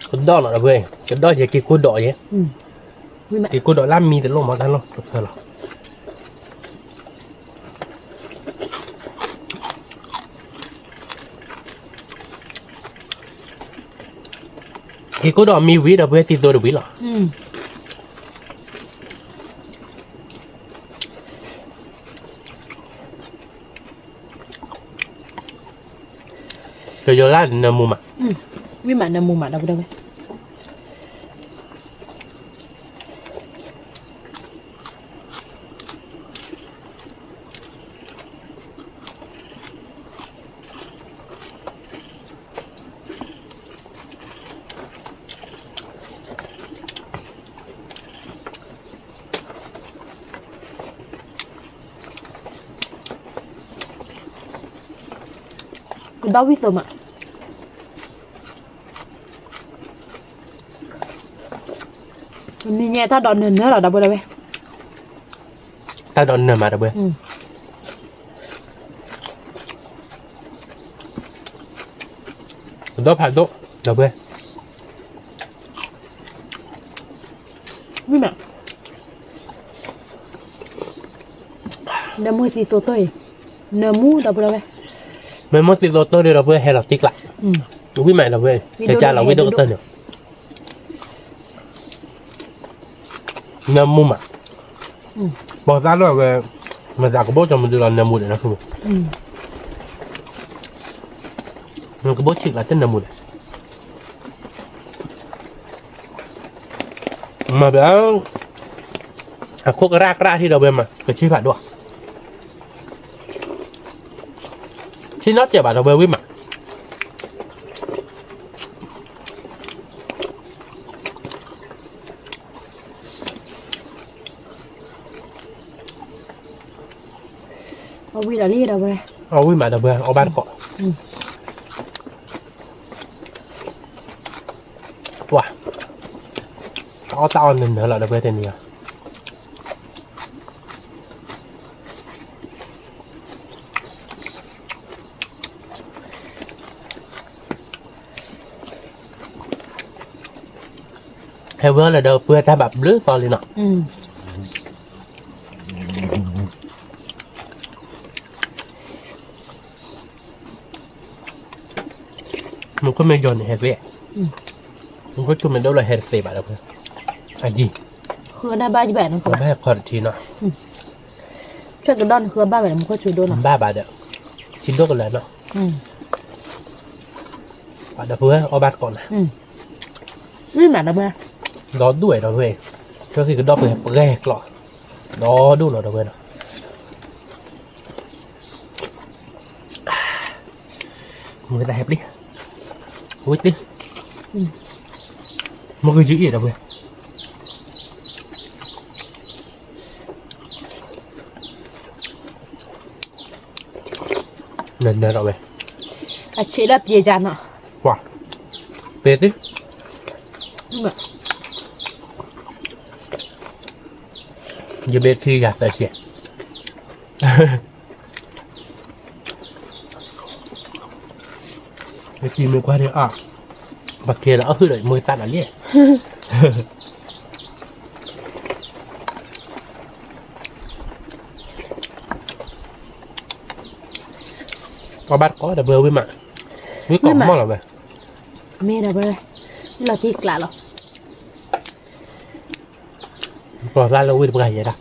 ကဒီးနီၤဒီပုၢ်ဝဲၢ်, ကဒီးယက့ၤကိၢ်ဒိးယဲ, က့ၤကိၢ်ဒိးလၢမံတလိၣ်မးတၢ်လီၢ်တဖၢလီၤ က့ၤကိၢ်ဒီးမံဝံၤဒီပုၢ်ဝဲၢ်သံသိတဝံၤလီၤ. ကယီၤလၢနၢမူမး, ဝံၣ်မးနၢမူမးဒီပုၢ်ဝဲၢ်, ကဒီးဝံၣ်သိမး, မံၤညါတၢ်ဒိးနၢၤနၢၤလီၤဒီပုၢ်ဝဲၢ်, တၢ်ဒိးနၢၤမးဒီပုၢ်ဝဲၢ်, ကဒီးဖးဒိၣ်, ဒီပုၢ်ဝဲၢ်, မ့ၢ်မး, နၢမူသံသိသိအံၤ, နၢမူဒီပုၢ်ဝဲၢ်, မ့ၢ်မ့ၢ်သံသိသိဒီးဒီပုၢ်ဝဲၢ်ဟဲလီၤတံၢ်ကျး, ဝံၣ်မးဒီပုၢ်ဝဲၢ်, ကကၢလီၤဝံၣ်ဒိၣ်ကတၢၢ်န့ၣ် နၢမူမး, ပီသၣ်လၢအဝဲ, မသးကဘိၣ်ကၠီမဒုလီၤနၢမူဒီးနၢမူ, နကဘိၣ်ဆံးကျါတနၢမူဒီး, မၤဘၣ်, အခိၣ်ကရၢကရၢထံဒီပုၢ်ဝဲၢ်မး ကဆံဖးဒိၣ်, ဆံနီၣ်စဲးဘၣ်ဒီပုၢ်ဝဲၢ်ဝံၣ်မး အီၣ်ဝံၣ်မးဒီပုၢ်ဝဲၢ် အီၣ်ဘၣ်တကိး, ပှၤ, အီၣ်တၢ်အီၣ်နၢၤနၢၤလီၤဒီပုၢ်ဝဲၢ်တနံၤအံၤ ဟဲဝဲလၢဒီပုၢ်ဝဲၢ်တၢ်ဘၣ်ဘျုးသီလံနီၤ, မူခိၣ်မ့ၢ်ယီၤန့ၣ်ဟဲသ့, မူခိၣ်ဆိမ့ၢ်ဒိၣ်လီၤဟဲတသ့ဘၣ်ဒီပုၢ်ဝဲၢ်, အယံၤ, ဃုဒၣ်ဘၣ်ယဘၣ်နီၤ, ဘၣ်ဟဲခီတထံနီၤ, ဆဲးကဒီးန့ၣ်ဃုဘၣ်ဘၣ်မူခိၣ်ဆိဒိၣ်နီၤ, ဘၣ်ဘၣ်ဒီး, ထံဒိၣ်ကလၢာ်နီၤ, ပှၤဒီပုၢ်ဝဲၢ်အီၣ်ဘၣ်တကိးနၤ, မ့ၢ်မးဒီပုၢ်ဝဲၢ်, ဒီဒူၣ်ဝဲဒီပုၢ်ဝဲၢ်, ဆိက့ၤကဒီးပှဲၤပှဲၤကျီၢ်, ဒီဒူၣ်နီၤဒီပုၢ်ဝဲၢ်နီၤ. ဝဲသးဟဲပျံၤ, ဝဲတ့, မ့ၢ်ဂ့ၤယအံၤဒီးဝဲ, နနၢၤဒီးဝဲ, အဆံးလၢပျံၤကနီၤ, ပှၤ, ပဲသ့, ယမ့ၢ်ထံဂၤသၢဆံ မ့ၢ်ကွၢ်ဒ်အါ, ပှၤကဲဒီးအဟုၣ်ဒီးမ့ၢ်သးဒီးလံ, ပှၤဘၣ်တကိးဒီးပှၤဝံၣ်မး, ဝံၣ်ကိးမီၢ်လီၤဝဲ, မ့ၢ်ဒီးပှၤ, လီၤတံၢ်ကျးလီၤ, ပှၤဖျါလၢဝံၣ်တပှၤယဲဒၣ်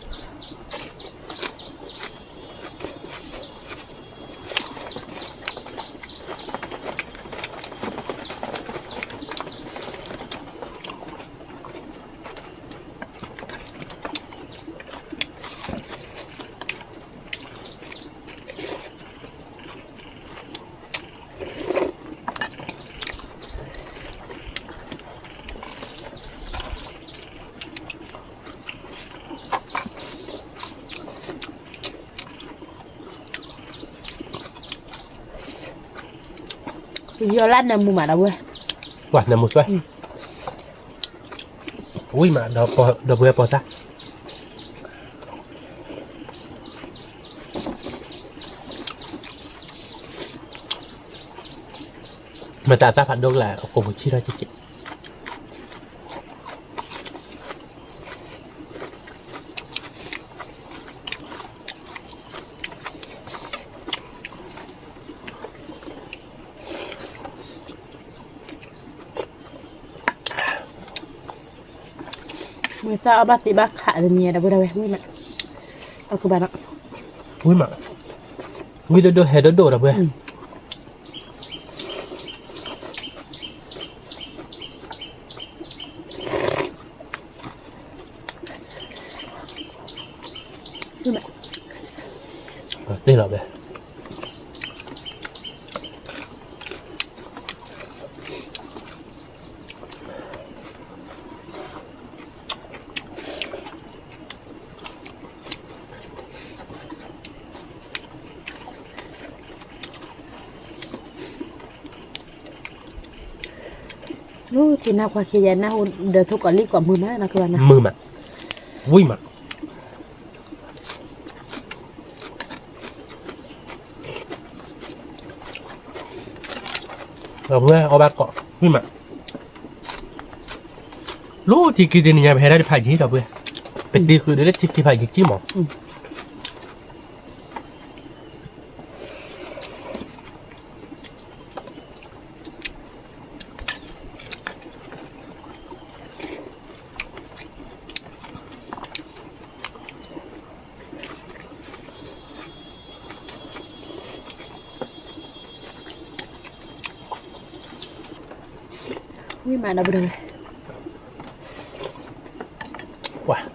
ယီၤလၢနၢမူမးဒီးဝဲ, ပှၤနၢမူစွဲ, ဝံၣ်မး, ဒီပုၢ်ဝဲၢ်ပိာ်သၣ်, မတၤသၣ်ဖးဒိၣ်ကလၢအကိာ်ပူၤဆံၣ်ထီၣ်က့ၤက့ၤ မ့ၢ်သၣ်အီၣ်ဘၣ်သ့ဘၣ်ခးတနံၤဒီးဝဲဒၣ်ဝဲ ဝံၣ်မး, အကဘၣ်နီၤ, ဝံၣ်မး, ဝံၣ်ဒိၣ်ဒိၣ်ဟဲဒိၣ်ဒိၣ်ဒီးဝဲ တ့ၢ်လီၤဝဲ ထံနၢ်ကွၢ်ခံယဲနၢ်ဟူ ဒီးထိၣ်ကီးလံၢ်ကီးမုာ်မးနီၤကဘၣ်နီၤ မုာ်မး ဝံၣ်မး ဒီပုၢ်ဝဲၢ်အီၣ်ဘၣ်ကိး ဝံၣ်မး လၢထံခံတနံၤညါ ပဟဲဒၣ်တဖးယံၤဒီပုၢ်ဝဲၢ် ပတံၤဃုာ်ဒီးလၢထံခံဖးယံၤကံမး ဝံၣ်မးဒီပုၢ်ဝဲၢ် ပှၤ ထံဆၢကွဲကဒီးဒီပုၢ်ဝဲၢ် ဝံၣ်မးကဒီးဖးဒိၣ်ဒီပုၢ်ဝဲၢ်နီၤ မ့ၢ်ထီၣ်ထံခံန့ၣ် ထီၣ်ထံခံန့ၣ် အဘၣ်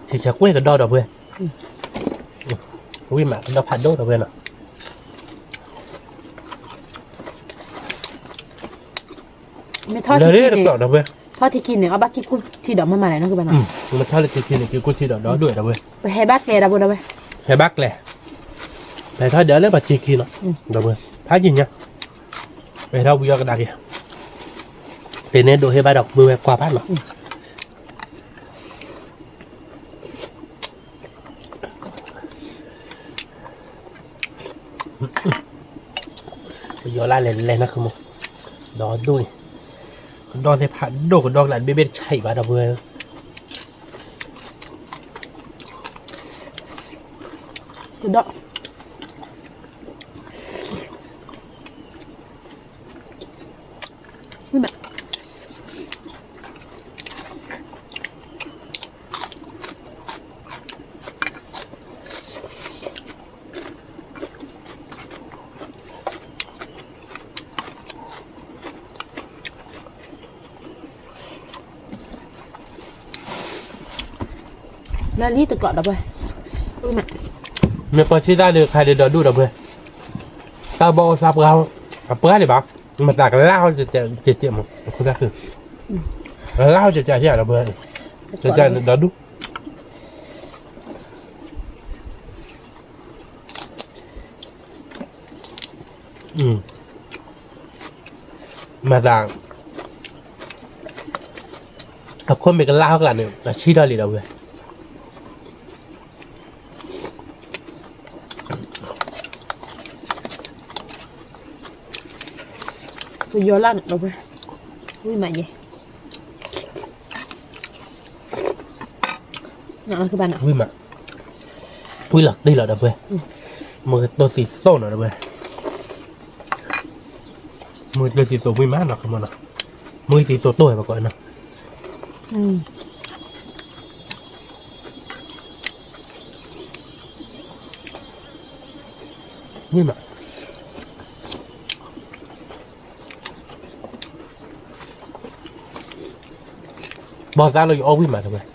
ကံၢ်ကူၣ်ထံဒီးမ့ၢ်မးလဲၣ်နီၤကဘၣ်နီၤ မ့ၢ်ထီၣ်လၢထံခံန့ၣ် ကံၢ်ကူၣ်ထံဒီးဒီဒိၣ်ဒီပုၢ်ဝဲၢ် ပဟဲဘၣ်ကျဲဒီပုၢ်ဝဲၢ် ဟဲဘၣ်ကျဲ ပဟဲထီၣ်ဒီးလၢပှၤထံခံနီၤ ဒီပုၢ်ဝဲၢ် ဖးယံၤညါ ပဟဲထီၣ်ဝံၤအီၤကဒါက့ၤ ပန့ၣ်ဒိးဟ့ၣ်ဘၣ်ဒီးပုၢ်ဝဲၢ်ကွၢ်ဖးနီၤ ပယီၤလၢလဲၤလဲၤနီၢ်ခမူ ဒီဒိၣ်အံၤ ကဒီၣ်သ့ၣ်ဖးဒိၣ်ကဒီၣ်ကလးတဘ့ၣ်ဘ့ၣ်တဆံးဘၣ်ဒီပုၢ်ဝဲၢ် ကဒီၣ် လၢလံတကိးဒီပုၢ်ဝဲၢ် မ့ၢ်ပှၤဆံးတၢ်ဒီးခါဒီးဒီဒိၣ်ဒီပုၢ်ဝဲၢ် တၢ်ဘီၣ်အိၣ်သးပှၢ် အပှၢ်ဒံးဘၣ် မတၤကလါဟီၣ်ကဲကဲမး, ကလါဟီၣ်ကဲကဲဟံၣ်ဒီပုၢ်ဝဲၢ်, ကဲကဲဒီဒူၣ်, မတၤ, အခိၣ်မ့ၢ်ကလါဟီၣ်ကျါန့ၣ် အဆံးထီၣ်လံဒီပုၢ်ဝဲၢ်. ပယီၤလၢန့ၣ်ဒီပုၢ်ဝဲၢ်, ဝံၣ်မးယဲ, ဝံၣ်မး, ဝံၣ်လီၤတံၢ်လီၤဒီပုၢ်ဝဲၢ်, မ့ၢ်ကတိၤသံသိၣ်နီၤဒီပုၢ်ဝဲၢ်, မ့ၢ်ကတိၤသံသိၣ်ဝံၣ်မးနီၤ, မ့ၢ်ကတိၤသိၣ်တိၢ်ဝဲပကိးနီၤ. မ့ၢ်မး, ဘီၣ်သးလၢယအီၣ်ဝံၣ်မးတဝဲ.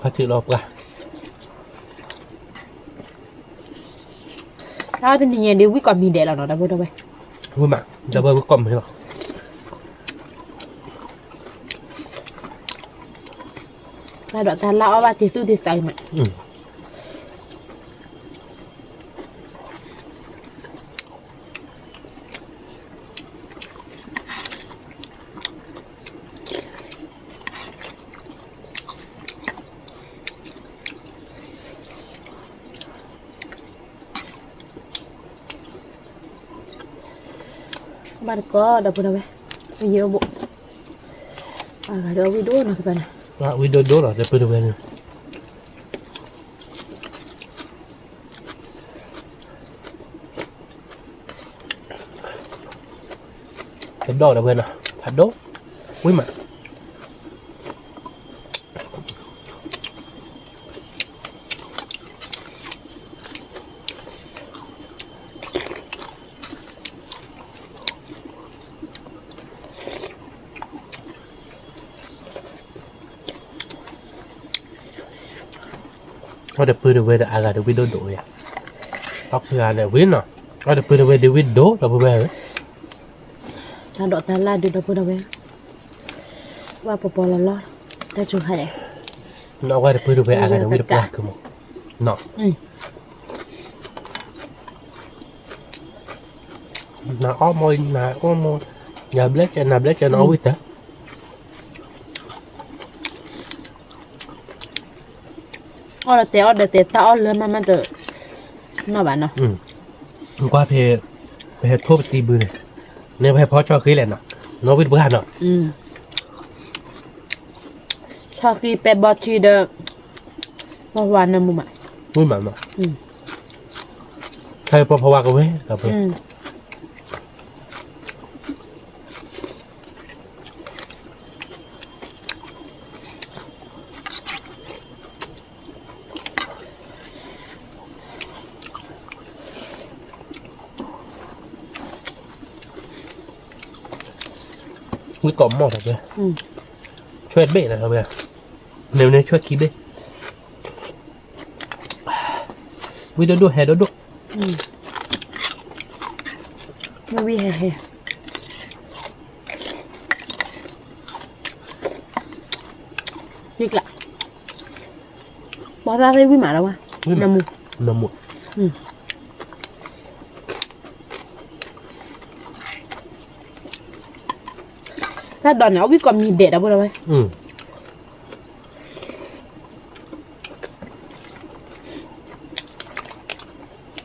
ခါထံးလီၤပှၢ်, တၢ်တနံၤညါဒ်ဝံၣ်ကိးမံၤဒဲးလီၤနီၤ ဒီပုၢ်ဝဲၢ်, ဝံၣ်မး, ဒီပုၢ်ဝဲၢ်ဝံၣ်ကိးမံၤလီၤ. တၢ်ဒိးတၢ်လၢ်အီၣ်ဘၣ်တံၤသူၣ်တံၤသးအံၤမး. ဘၣ်တကိးဒီပုၢ်ဝဲၢ်, ယအိၣ်ဘိ, အဂၤဒီးဝံၣ်ဒိၣ်နီၤတပၤန့ၣ်, ဝံၣ်ဒိၣ်ဒိၣ်လီၤဒီပုၢ်ဝဲၢ်န့ၣ်. ကဒီးဒီပုၢ်ဝဲၢ်နီၤ, ဖးဒိၣ်, ဝံၣ်မး. အီၣ်ဒီပုၢ်ဒီဝဲၢ်ဒီးအါဂၤဒီးဝံၣ်ဒိၣ်ဒိၣ်ဝဲယါ, အီၣ်ခံဂၤဒီးဝံၣ်နီၤ, အီၣ်ဒီပုၢ်ဒီဝဲၢ်ဒီးဝံၣ်ဒိၣ်ဒီပုၢ်ဝဲၢ်ဧၢ, တၢ်ဒိးတၢ်လၢ်ဒုးဒီပုၢ်ဒီဝဲၢ်, ဝဲပပီၤလီၤလီၤ, တၢ်စူၤခါလဲၣ်, နအီၣ်ဝဲဒီပုၢ်ဒီဝဲၢ်အါဂၤဒီးဝံၣ်တပှၢ်ကမီၤ, နီၤ နအီၣ်မီၢ် နအီၣ်မီၢ်, ယဘျဲၣ်ကဲ နဘျဲၣ်ကဲ နအီၣ်ဝံၣ်တၢ်, အီၣ်ဒီးတဲ အီၣ်ဒီးတဲ တၢ်အီၣ်လၢမၤမၤတနီၢ်ဘၣ်နီၤ, ကွၢ်ဖဲ, ပဟဲထိၣ်ပတံၤဘုန့ၣ်, န့ၣ်ပဟဲဖီဆီၣ်ဃံလဲၣ်နီၤ, နအီၣ်ဝံၣ်တပှၢ်နီၤ, ဆီၣ်ဃံပဲဘီထံဒီး, ပဝါနမူမး, ဝံၣ်မးနီၤ, ခဲအံၤပပဝါကဝဲၢ်, ဝံၣ်ကိးမီၢ်တဝဲ, ဆွဲၣ်ဘ့ၣ်လၢဝဲ, န့ၣ်န့ၣ်ဆွဲၣ်ခံဘ့ၣ်, ဝံၣ်ဒိၣ်ဒိၣ်ဟဲဒိၣ်ဒိၣ်, ဝံၣ်ဟဲဟဲ ယကျး, ဘီသၣ်သ့ၣ်ဝံၣ်မးလၢၤဝဲ, နမူ, နမူ, တၢ်ဒိးန့ၣ် အီၣ်ဝံၣ်ကိးမံၤဒဲးဒီပုၢ်ဒီဝဲၢ်, အီၣ်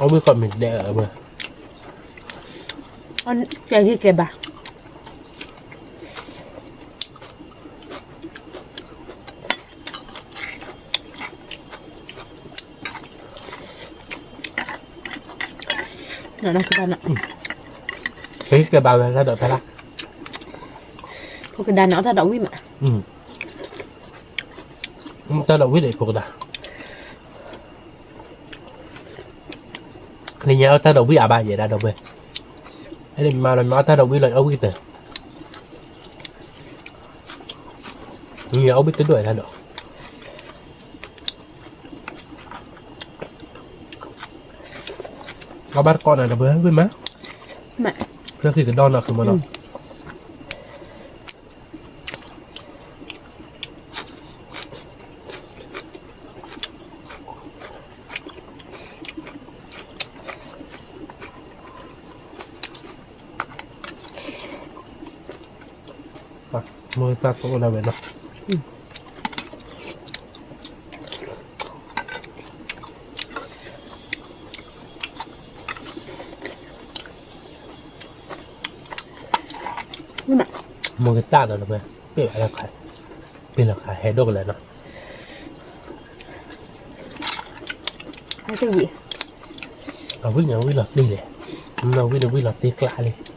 ဝံၣ်ကိးမံၤဒဲးဒီပုၢ်, ကဲဂံၢ်ကဲဘါ ကဲဂံၢ်ကဲဘါဝဲ တၢ်ဒိးတၢ်လၢ်, ကဒါန့ၣ် အီၣ်တၢ်ဒီးဝံၣ်မး, တၢ်ဒီးဝံၣ်ဒီးဖိကဒါ, နညါအီၣ်တၢ်ဒီးဝံၣ်အါဘၣ်ယဲဒၣ်ဒီပုၢ်ဝဲၢ်, အဲဒမၤလီၤမ့ၢ်အီၣ်တၢ်ဒီးဝံၣ်လီၤ အီၣ်ဝံၣ်ကတၢၢ်, နညါအီၣ်ဝံၣ်တဒိၣ်တၢ်ဒီး အီၣ်ဘၣ်တကိးနၤဒီပုၢ်ဝဲၢ်မး, လၢခံကဒီနီၢ်ခံမနီၤ, မိၢ်သၣ်ကအိၣ်ဒၣ်ဝဲနီၤ, မိၢ်ကသၣ်ဒီး ပ့ၢ်ဘၣ်လၢခါ, ပ့ၢ်လီၤခါဟဲဒိၣ်ကလဲာ်နီၤ, အဝံၣ်န့ၣ်ဝံၣ်လီၤတ့ၢ်လဲၣ်, အဝံၣ်န့ၣ်ဝံၣ်လီၤတ့ၢ်ကျါလံ.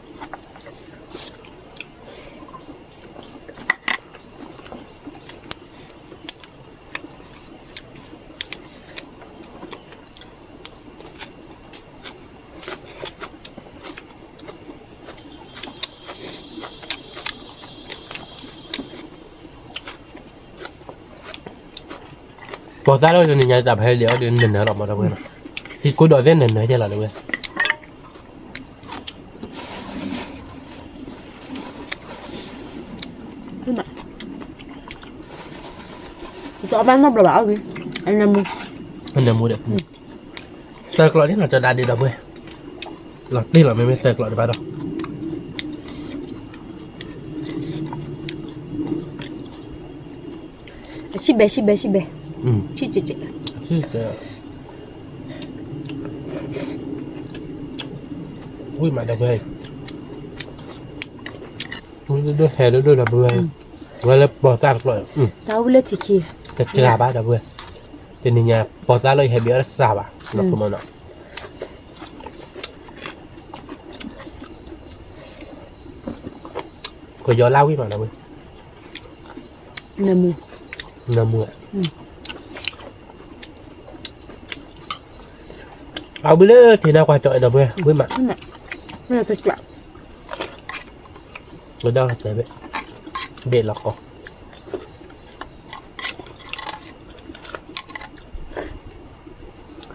ပိာ်သၣ်လၢတနံၤညါတၢ်ဖဲလံၤအီၤဒီးနၢၤနၢၤလီၤမးဒီပုၢ်ဝဲၢ်နီၤ, ဟံၣ်ကိၢ်ဒီးသ့ၣ်နၢၤနၢၤကဲလီၤဒီပုၢ်ဝဲၢ်. အနၢၤမူဒီး သၢကျိးန့ၣ်လီၤကဒါဒံးဒီပုၢ်ဝဲၢ်, လီၤတ့ၢ်လီၤမ့မ့ၢ်သၢကျိးဒံးဘၣ်ဒီး ဆံၣ်ဘဲဆံၣ်ဘဲဆံၣ်ဘဲ, ဆံၣ်ကဲးကဲး, ဝံၣ်မးဒီပုၢ်ဝဲၢ်, ဝံၣ်ဒိၣ်ဒိၣ်ဟဲဒိၣ်ဒိၣ်ဒီပုၢ်ဝဲၢ်, ဝဲလၢပိာ်သၣ်တကျိး, တၢ်ဝံၣ်လၢထံခံ, တကၤဘၣ်ဒီပုၢ်ဝဲၢ်, တနံၤညါပိာ်သၣ်လၢယဟဲဘံအီၣ်တစှၤဘၣ်, နီၢ်ခိမနီၤ, ကယီၤလၢဝံၣ်မးဒီပုၢ်ဝဲၢ်, နၢၤမူ, အဝံၣ်လၢထံနၢ်ကွၢ်ကၠီဒီပုၢ်ဝဲၢ်, ဝံၣ်မး, ကဒီးတဘ့ၣ်, ဘ့ၣ်လီၤကီး, ဃုအီၣ်ဒ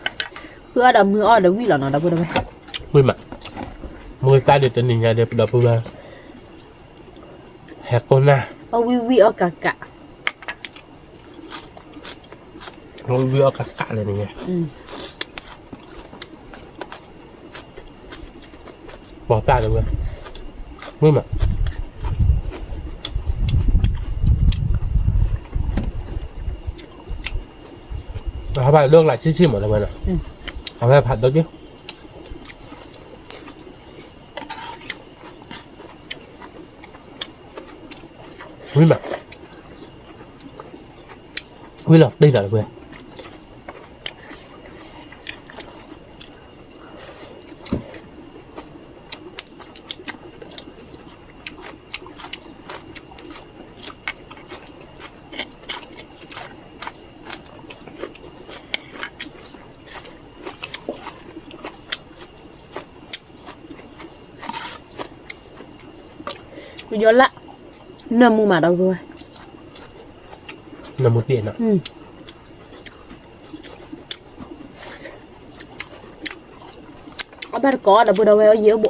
ီးမုၢ်အီၣ်ဒီးဝံၣ်လီၤနီၤဒီပုၢ်ဝဲၢ်, ဝံၣ်မး, မုၢ်သၣ်ဒီးတနံၤညါဒီးဒီပုၢ်ဝဲၢ်, ဟဲကိးနၢ်, အီၣ်ဝံၣ်ဝံၣ်အီၣ်ကးကး ဝံၣ်အီၣ်ကးကးလၢန့ၣ်, ပိာ်သၣ်ဒီပုၢ်ဝဲၢ်, ဝံၣ်မး, အဖးဒိၣ်ကလးဆံၣ်ဆံၣ်မးဒီပုၢ်ဝဲၢ်နီၤ, အဝဲဖးဒိၣ်က့ ဝံၣ်မး, ဝံၣ်လီၤတ့ၢ်လီၤဒီပုၢ်ဝဲၢ်, ကယီၤလၢ, နၢၤမူမးဒီပုၢ်ဝဲၢ်, နၢၤမူတ့ၢ်နီၤ, အဘၣ်တကိးဒီပုၢ်ဝဲၢ် အီၣ်ယံၤအိၣ်ဘိ,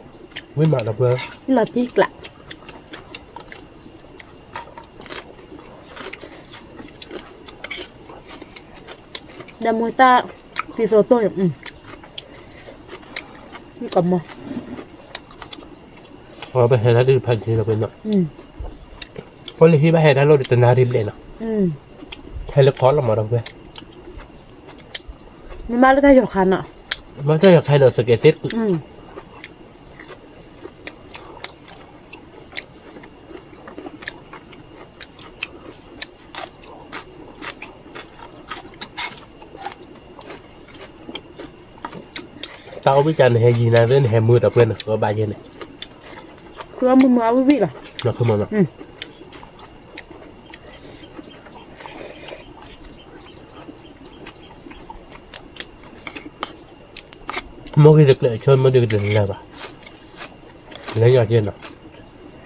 ဝံၣ်မးဒီပုၢ်ဝဲၢ်, လီၤတ့ၢ်ကျး ဒီးမူသၣ် သံသိးတိၢ်န့ၣ်, ကမီၤ, အဝဲပဟဲလၢဒုးဖးက့ၤလီၤပနီၤ, ပလၢဟံၣ်ဘၣ်ဟဲတၢ်လိၣ်ဒီးတနၣ်ရံၣ်ဘျဲၣ်နီၤ, ဟဲလၢခီလီၤမးဒီပုၢ်ဝဲၢ်, မ့ၢ်မးလၢတၢ်ယီၤခါနီၤ, မ့ၢ်တၢ်ယီၤခါဒီးစကဲးသ့ၣ်တကုာ် တၢ်အိၣ်ဘှံးကၢ်န့ၣ် ဟဲယံၤနၤသ့ၣ်န့ၣ် ဟဲမုာ်ဒီးပှဲၤန့ၣ် ဃုအီၣ်ဘၣ်ယဲန့ၣ်, ဃုအီၣ်မုာ်မုာ်အီၣ်ဝံၣ်ဝံၣ်လီၤ, လီၤဃုမီၤနီၤ, မိၢ်ဂ့ၤတကျဲးဆိ မ့ၢ်ဒုးကတလၢဘၣ်, လၢညါက့နီၤ,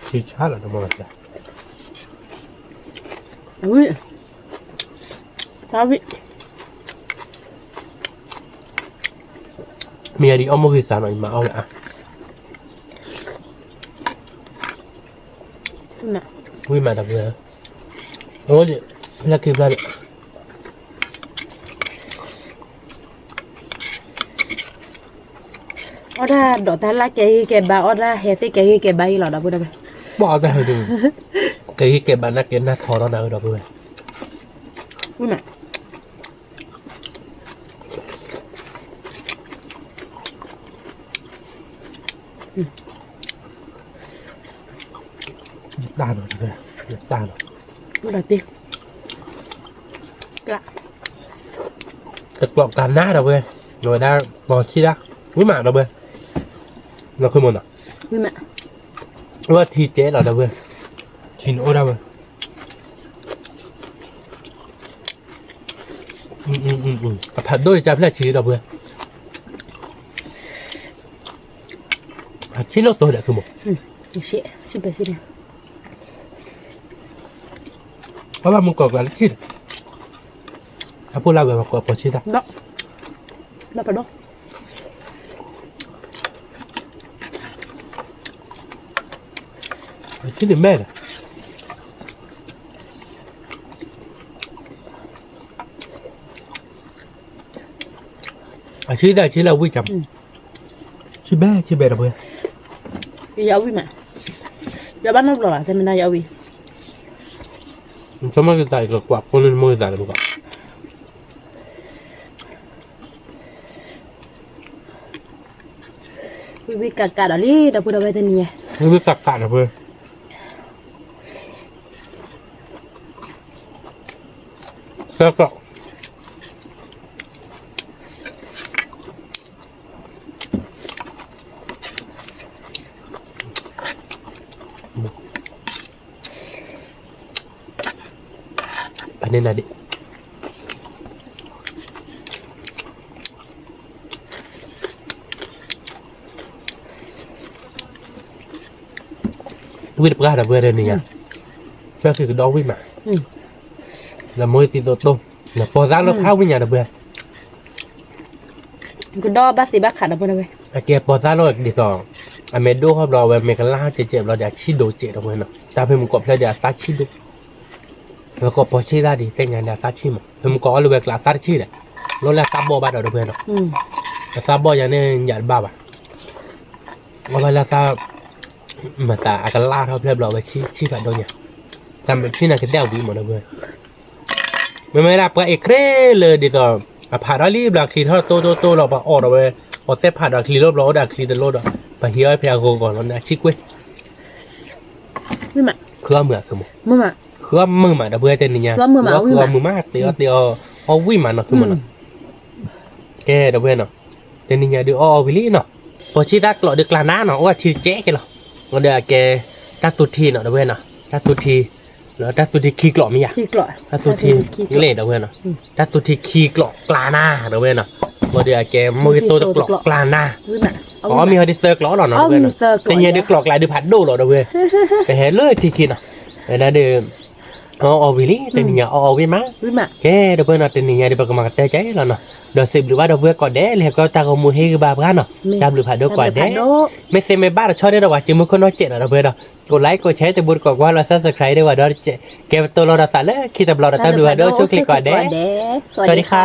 ထံဆါလီၤတမီၢ်လီၤ, ဝံၣ်, တၢ်ဝံၣ်, မ့ၢ်ယၤဒ်အီၣ်မိၢ်ဂ့ၤသးနီၤ ယမၤအီၣ်ဝဲအါ, ဝံၣ်မးဒီပုၢ်ဝဲၢ်, အိၣ်ဒံး, ဖျၢၣ်ခံဖျၢၣ်န့ၣ် အီၣ်တၢ်ဒိးတၢ်လၢ်ကဲဂ့ၤကဲဘါ အီၣ်တၢ်ဟဲသ့ၣ်ကဲဂ့ၤကဲဘါအံၤလီၤ ဒီပုၢ်ဝဲၢ်, ဘၣ်အီၣ်တၢ်ဟဲဒုး, ကဲဂ့ၤကဲဘါနာ်က့နၢ်ထီထီၣ်နၤဝဲ ဒီပုၢ်ဝဲၢ်, ဝံၣ်မး တၢ်နီၤ, တၢ်နီၤ, တကျိးကျါနါဒီပုၢ်ဝဲၢ်, ဝဲဒၣ်ပီၤဆံၣ်ဒၣ်, ဝံၣ်မးဒီပုၢ်ဝဲၢ်, လီၤခီမနီၤ, ဝဲထံကဲလီၤဒီပုၢ်ဝဲၢ်, ထံန့ၣ်အိၣ်ဒၣ်ဝဲ အဖးဒိၣ်ယကဖျၢၣ်ဆံးဒီပုၢ်ဝဲၢ်, အဆံးလိၣ်တိၤဒီးခုမး, အဘၣ်မုၢ်ကီၢ်ကျါတဆံးဒီး, အဖိလၢဝဲပှၤကိးပီၤဆံးတၢ်, ဆံးန့ၣ်မဲာ်ဒီး အဆံးတၢ်ဆံးလၢဝံၣ်ကၢ်, ဆံးဘဲဆံးဘဲဒီပုၢ်ဝဲၢ်, ယဝံၣ်မး, ယဘၣ်နီတဘျီဘၣ် တမ့ၢ်ဒၣ်ယဝံၣ်, ဆိမိၣ်ကသးအံၤကကွၢ်ကိၣ်န့ၣ်မိၢ်ကသးလၢပကီး ဝံၣ်ဝံၣ်ကးကးဒီးလံ ဒီပုၢ်ဒီဝဲၢ်တနံၤညါ, ဝံၣ်ဝံၣ်ကးကးဒီးပုၢ်, ဆၢကီး အန့ၣ်နၤဒံး ဝံၣ်တပှၢ်ဒီပုၢ်ဝဲၢ်တနံၤညါ, ဖျၢၣ်ခံကဒီးဝံၣ်မး, လၢမိၢ်သံသိတိၢ်, လၢပီၤသၣ်လိၣ်ဖးဝံၣ်ညါဒီပုၢ်ဝဲၢ်, ကဒီးဘၣ်သ့ဘၣ်ခးဒီပုၢ်ဝဲၢ်, အကဲပီၤသၣ်လိၣ်ဒ်သိး, အမ့ၢ်ဒိၣ်ဟီၣ်ဘျီအဝဲမ့ၢ်ကလၢ်ဟီၣ်ကဲးကဲးဘျီဒီး အဆံးဒိၣ်ကဲးဒီပုၢ်ဝဲၢ်နီၤ, တၢ်ဖဲမုၢ်ကီၢ်ဖျၢၣ်ဒီးအသၣ်ဆံးဒိၣ် ပကိးပီၤဆံးတၢ်ဒ်သ့ၣ်ညါန့ၣ် အသၣ်ဆံးမး, ဖဲမုၢ်ကီၢ်အီၣ်လၢဝဲကျါအသၣ်တဆံးဒီး, လီၤလၢအသၣ်ဘီၣ်ဘၣ်ဒီးဒီပုၢ်ဝဲၢ်နီၤ, အသၣ်ဘီၣ်ယၤန့ၣ်ညၣ်တဘၣ်ဘၣ်, အီၣ်ဘၣ်လၢအသၣ်, မၤသးအကလၢ်ထီၣ်ဖျၢၣ်ဘျီဝဲဆံးဆံးဖးဒိၣ်ညါ, တၢ်မ့ၢ်ဆံးနၤကဒဲအဝံၤမးဒီပုၢ်ဝဲၢ်, မ့မ့ၢ်ဒၣ်ပှၤအ့ၣ်ခရ့လၢဒ်သိး, အဖးထီၣ်လံဘျီအချံထီၣ်တိတိတိလီၤ ပှၤအီၣ်ဒီးဝဲ, ပှၤသဲဖးဒီးအချံလိၣ်ဘျီအိၣ်ဒီးအချံတလိၣ်ဒီး, ပှၤဟံးအီၣ်ဖဲအဂီၤဂီၤလီၤန့ၣ် အဆံးကွ့ၢ် ဃုအီၣ်မုာ်အသုမး, ဃုအီၣ်မုာ်မးဒီပုၢ်ဝဲၢ်တနံၤညါ, ဃုအီၣ်မုာ်မး တ့အီၣ်တ့အီၣ်, အီၣ်ဝံၣ်မးနီၤသုမးနီၤ, ကဲဒီပုၢ်ဝဲၢ်နီၤ, တနံၤညါဒုးအီၣ်အီၣ်ဝံၤလံနီၤ, ပီၤဆံးတၢ်ကျိးဒုးကျါနါနီၤ အိၣ်ဝဲထံတကဲးကဲလီၤ, ဒီးအကဲ, တၢ်သူထံနီၤဒီပုၢ်ဝဲၢ်နီၤ, တၢ်သူထံ, တၢ်သူထံခံကျိးမ့ၢ်ယါ, တၢ်သူထံကျဲဒီပုၢ်ဝဲၢ်နီၤ, တၢ်သူထံခံကျိးကျါနါဒီပုၢ်ဝဲၢ်နီၤ, ဘၣ်ဒီးအကဲမုၢ်ဂ့ၤသိတကျိးကျါနါ ပအီၣ်မ့ၤဟီဒ်သၢကျိးလီၤနီၤ တနံၤညါဒုးကျိးကျါဒုးဖးဒိၣ်လီၤဒီပုၢ်ဝဲၢ်, ပဟဲလၢထံခံနီၤ, ဝဲဒၣ်ဒီး, အီၣ်အီၣ်ဝံၤလံ တနံၤညါအီၣ်အီၣ်ဝံၤမး, ကဲဒီပုၢ်ဝဲၢ်နီၤ တနံၤညါဒုးပကမၤကတၢၢ်ကဲလီၤနီၤ, ဒီးစံးဘျုးဘၣ်ဒီပုၢ်ဝဲၢ်ကိးဂၤဒဲး လၢဟဲကီတၢ်ဂီၤမူဟ့ၣ်ဂံၢ်ဘါပှၤနီၤ, တၢ်ဘျုးဖးဒိၣ်ကိးဂၤဒဲး, မ့ၢ်သ့မ့ၢ်ဘၣ်တဆီဒဲးဒီးပှၤစံးမုၢ်ခိၣ်နီၢ်စဲးနီၤဒီပုၢ်ဝဲၢ်ဒီး, ကိး like ကိး share တဘိတကိးကွၢ်လီၤ subscribe ဒီးပှၤဒီး, ကဲပတိၢ်လီၤဒီးသးလၢခံတဘျီဒီး တၢ်ဘျုးဖးဒိၣ်ဆိၣ်ချ့ကိးဂၤဒဲး, စဝၤဒံခါ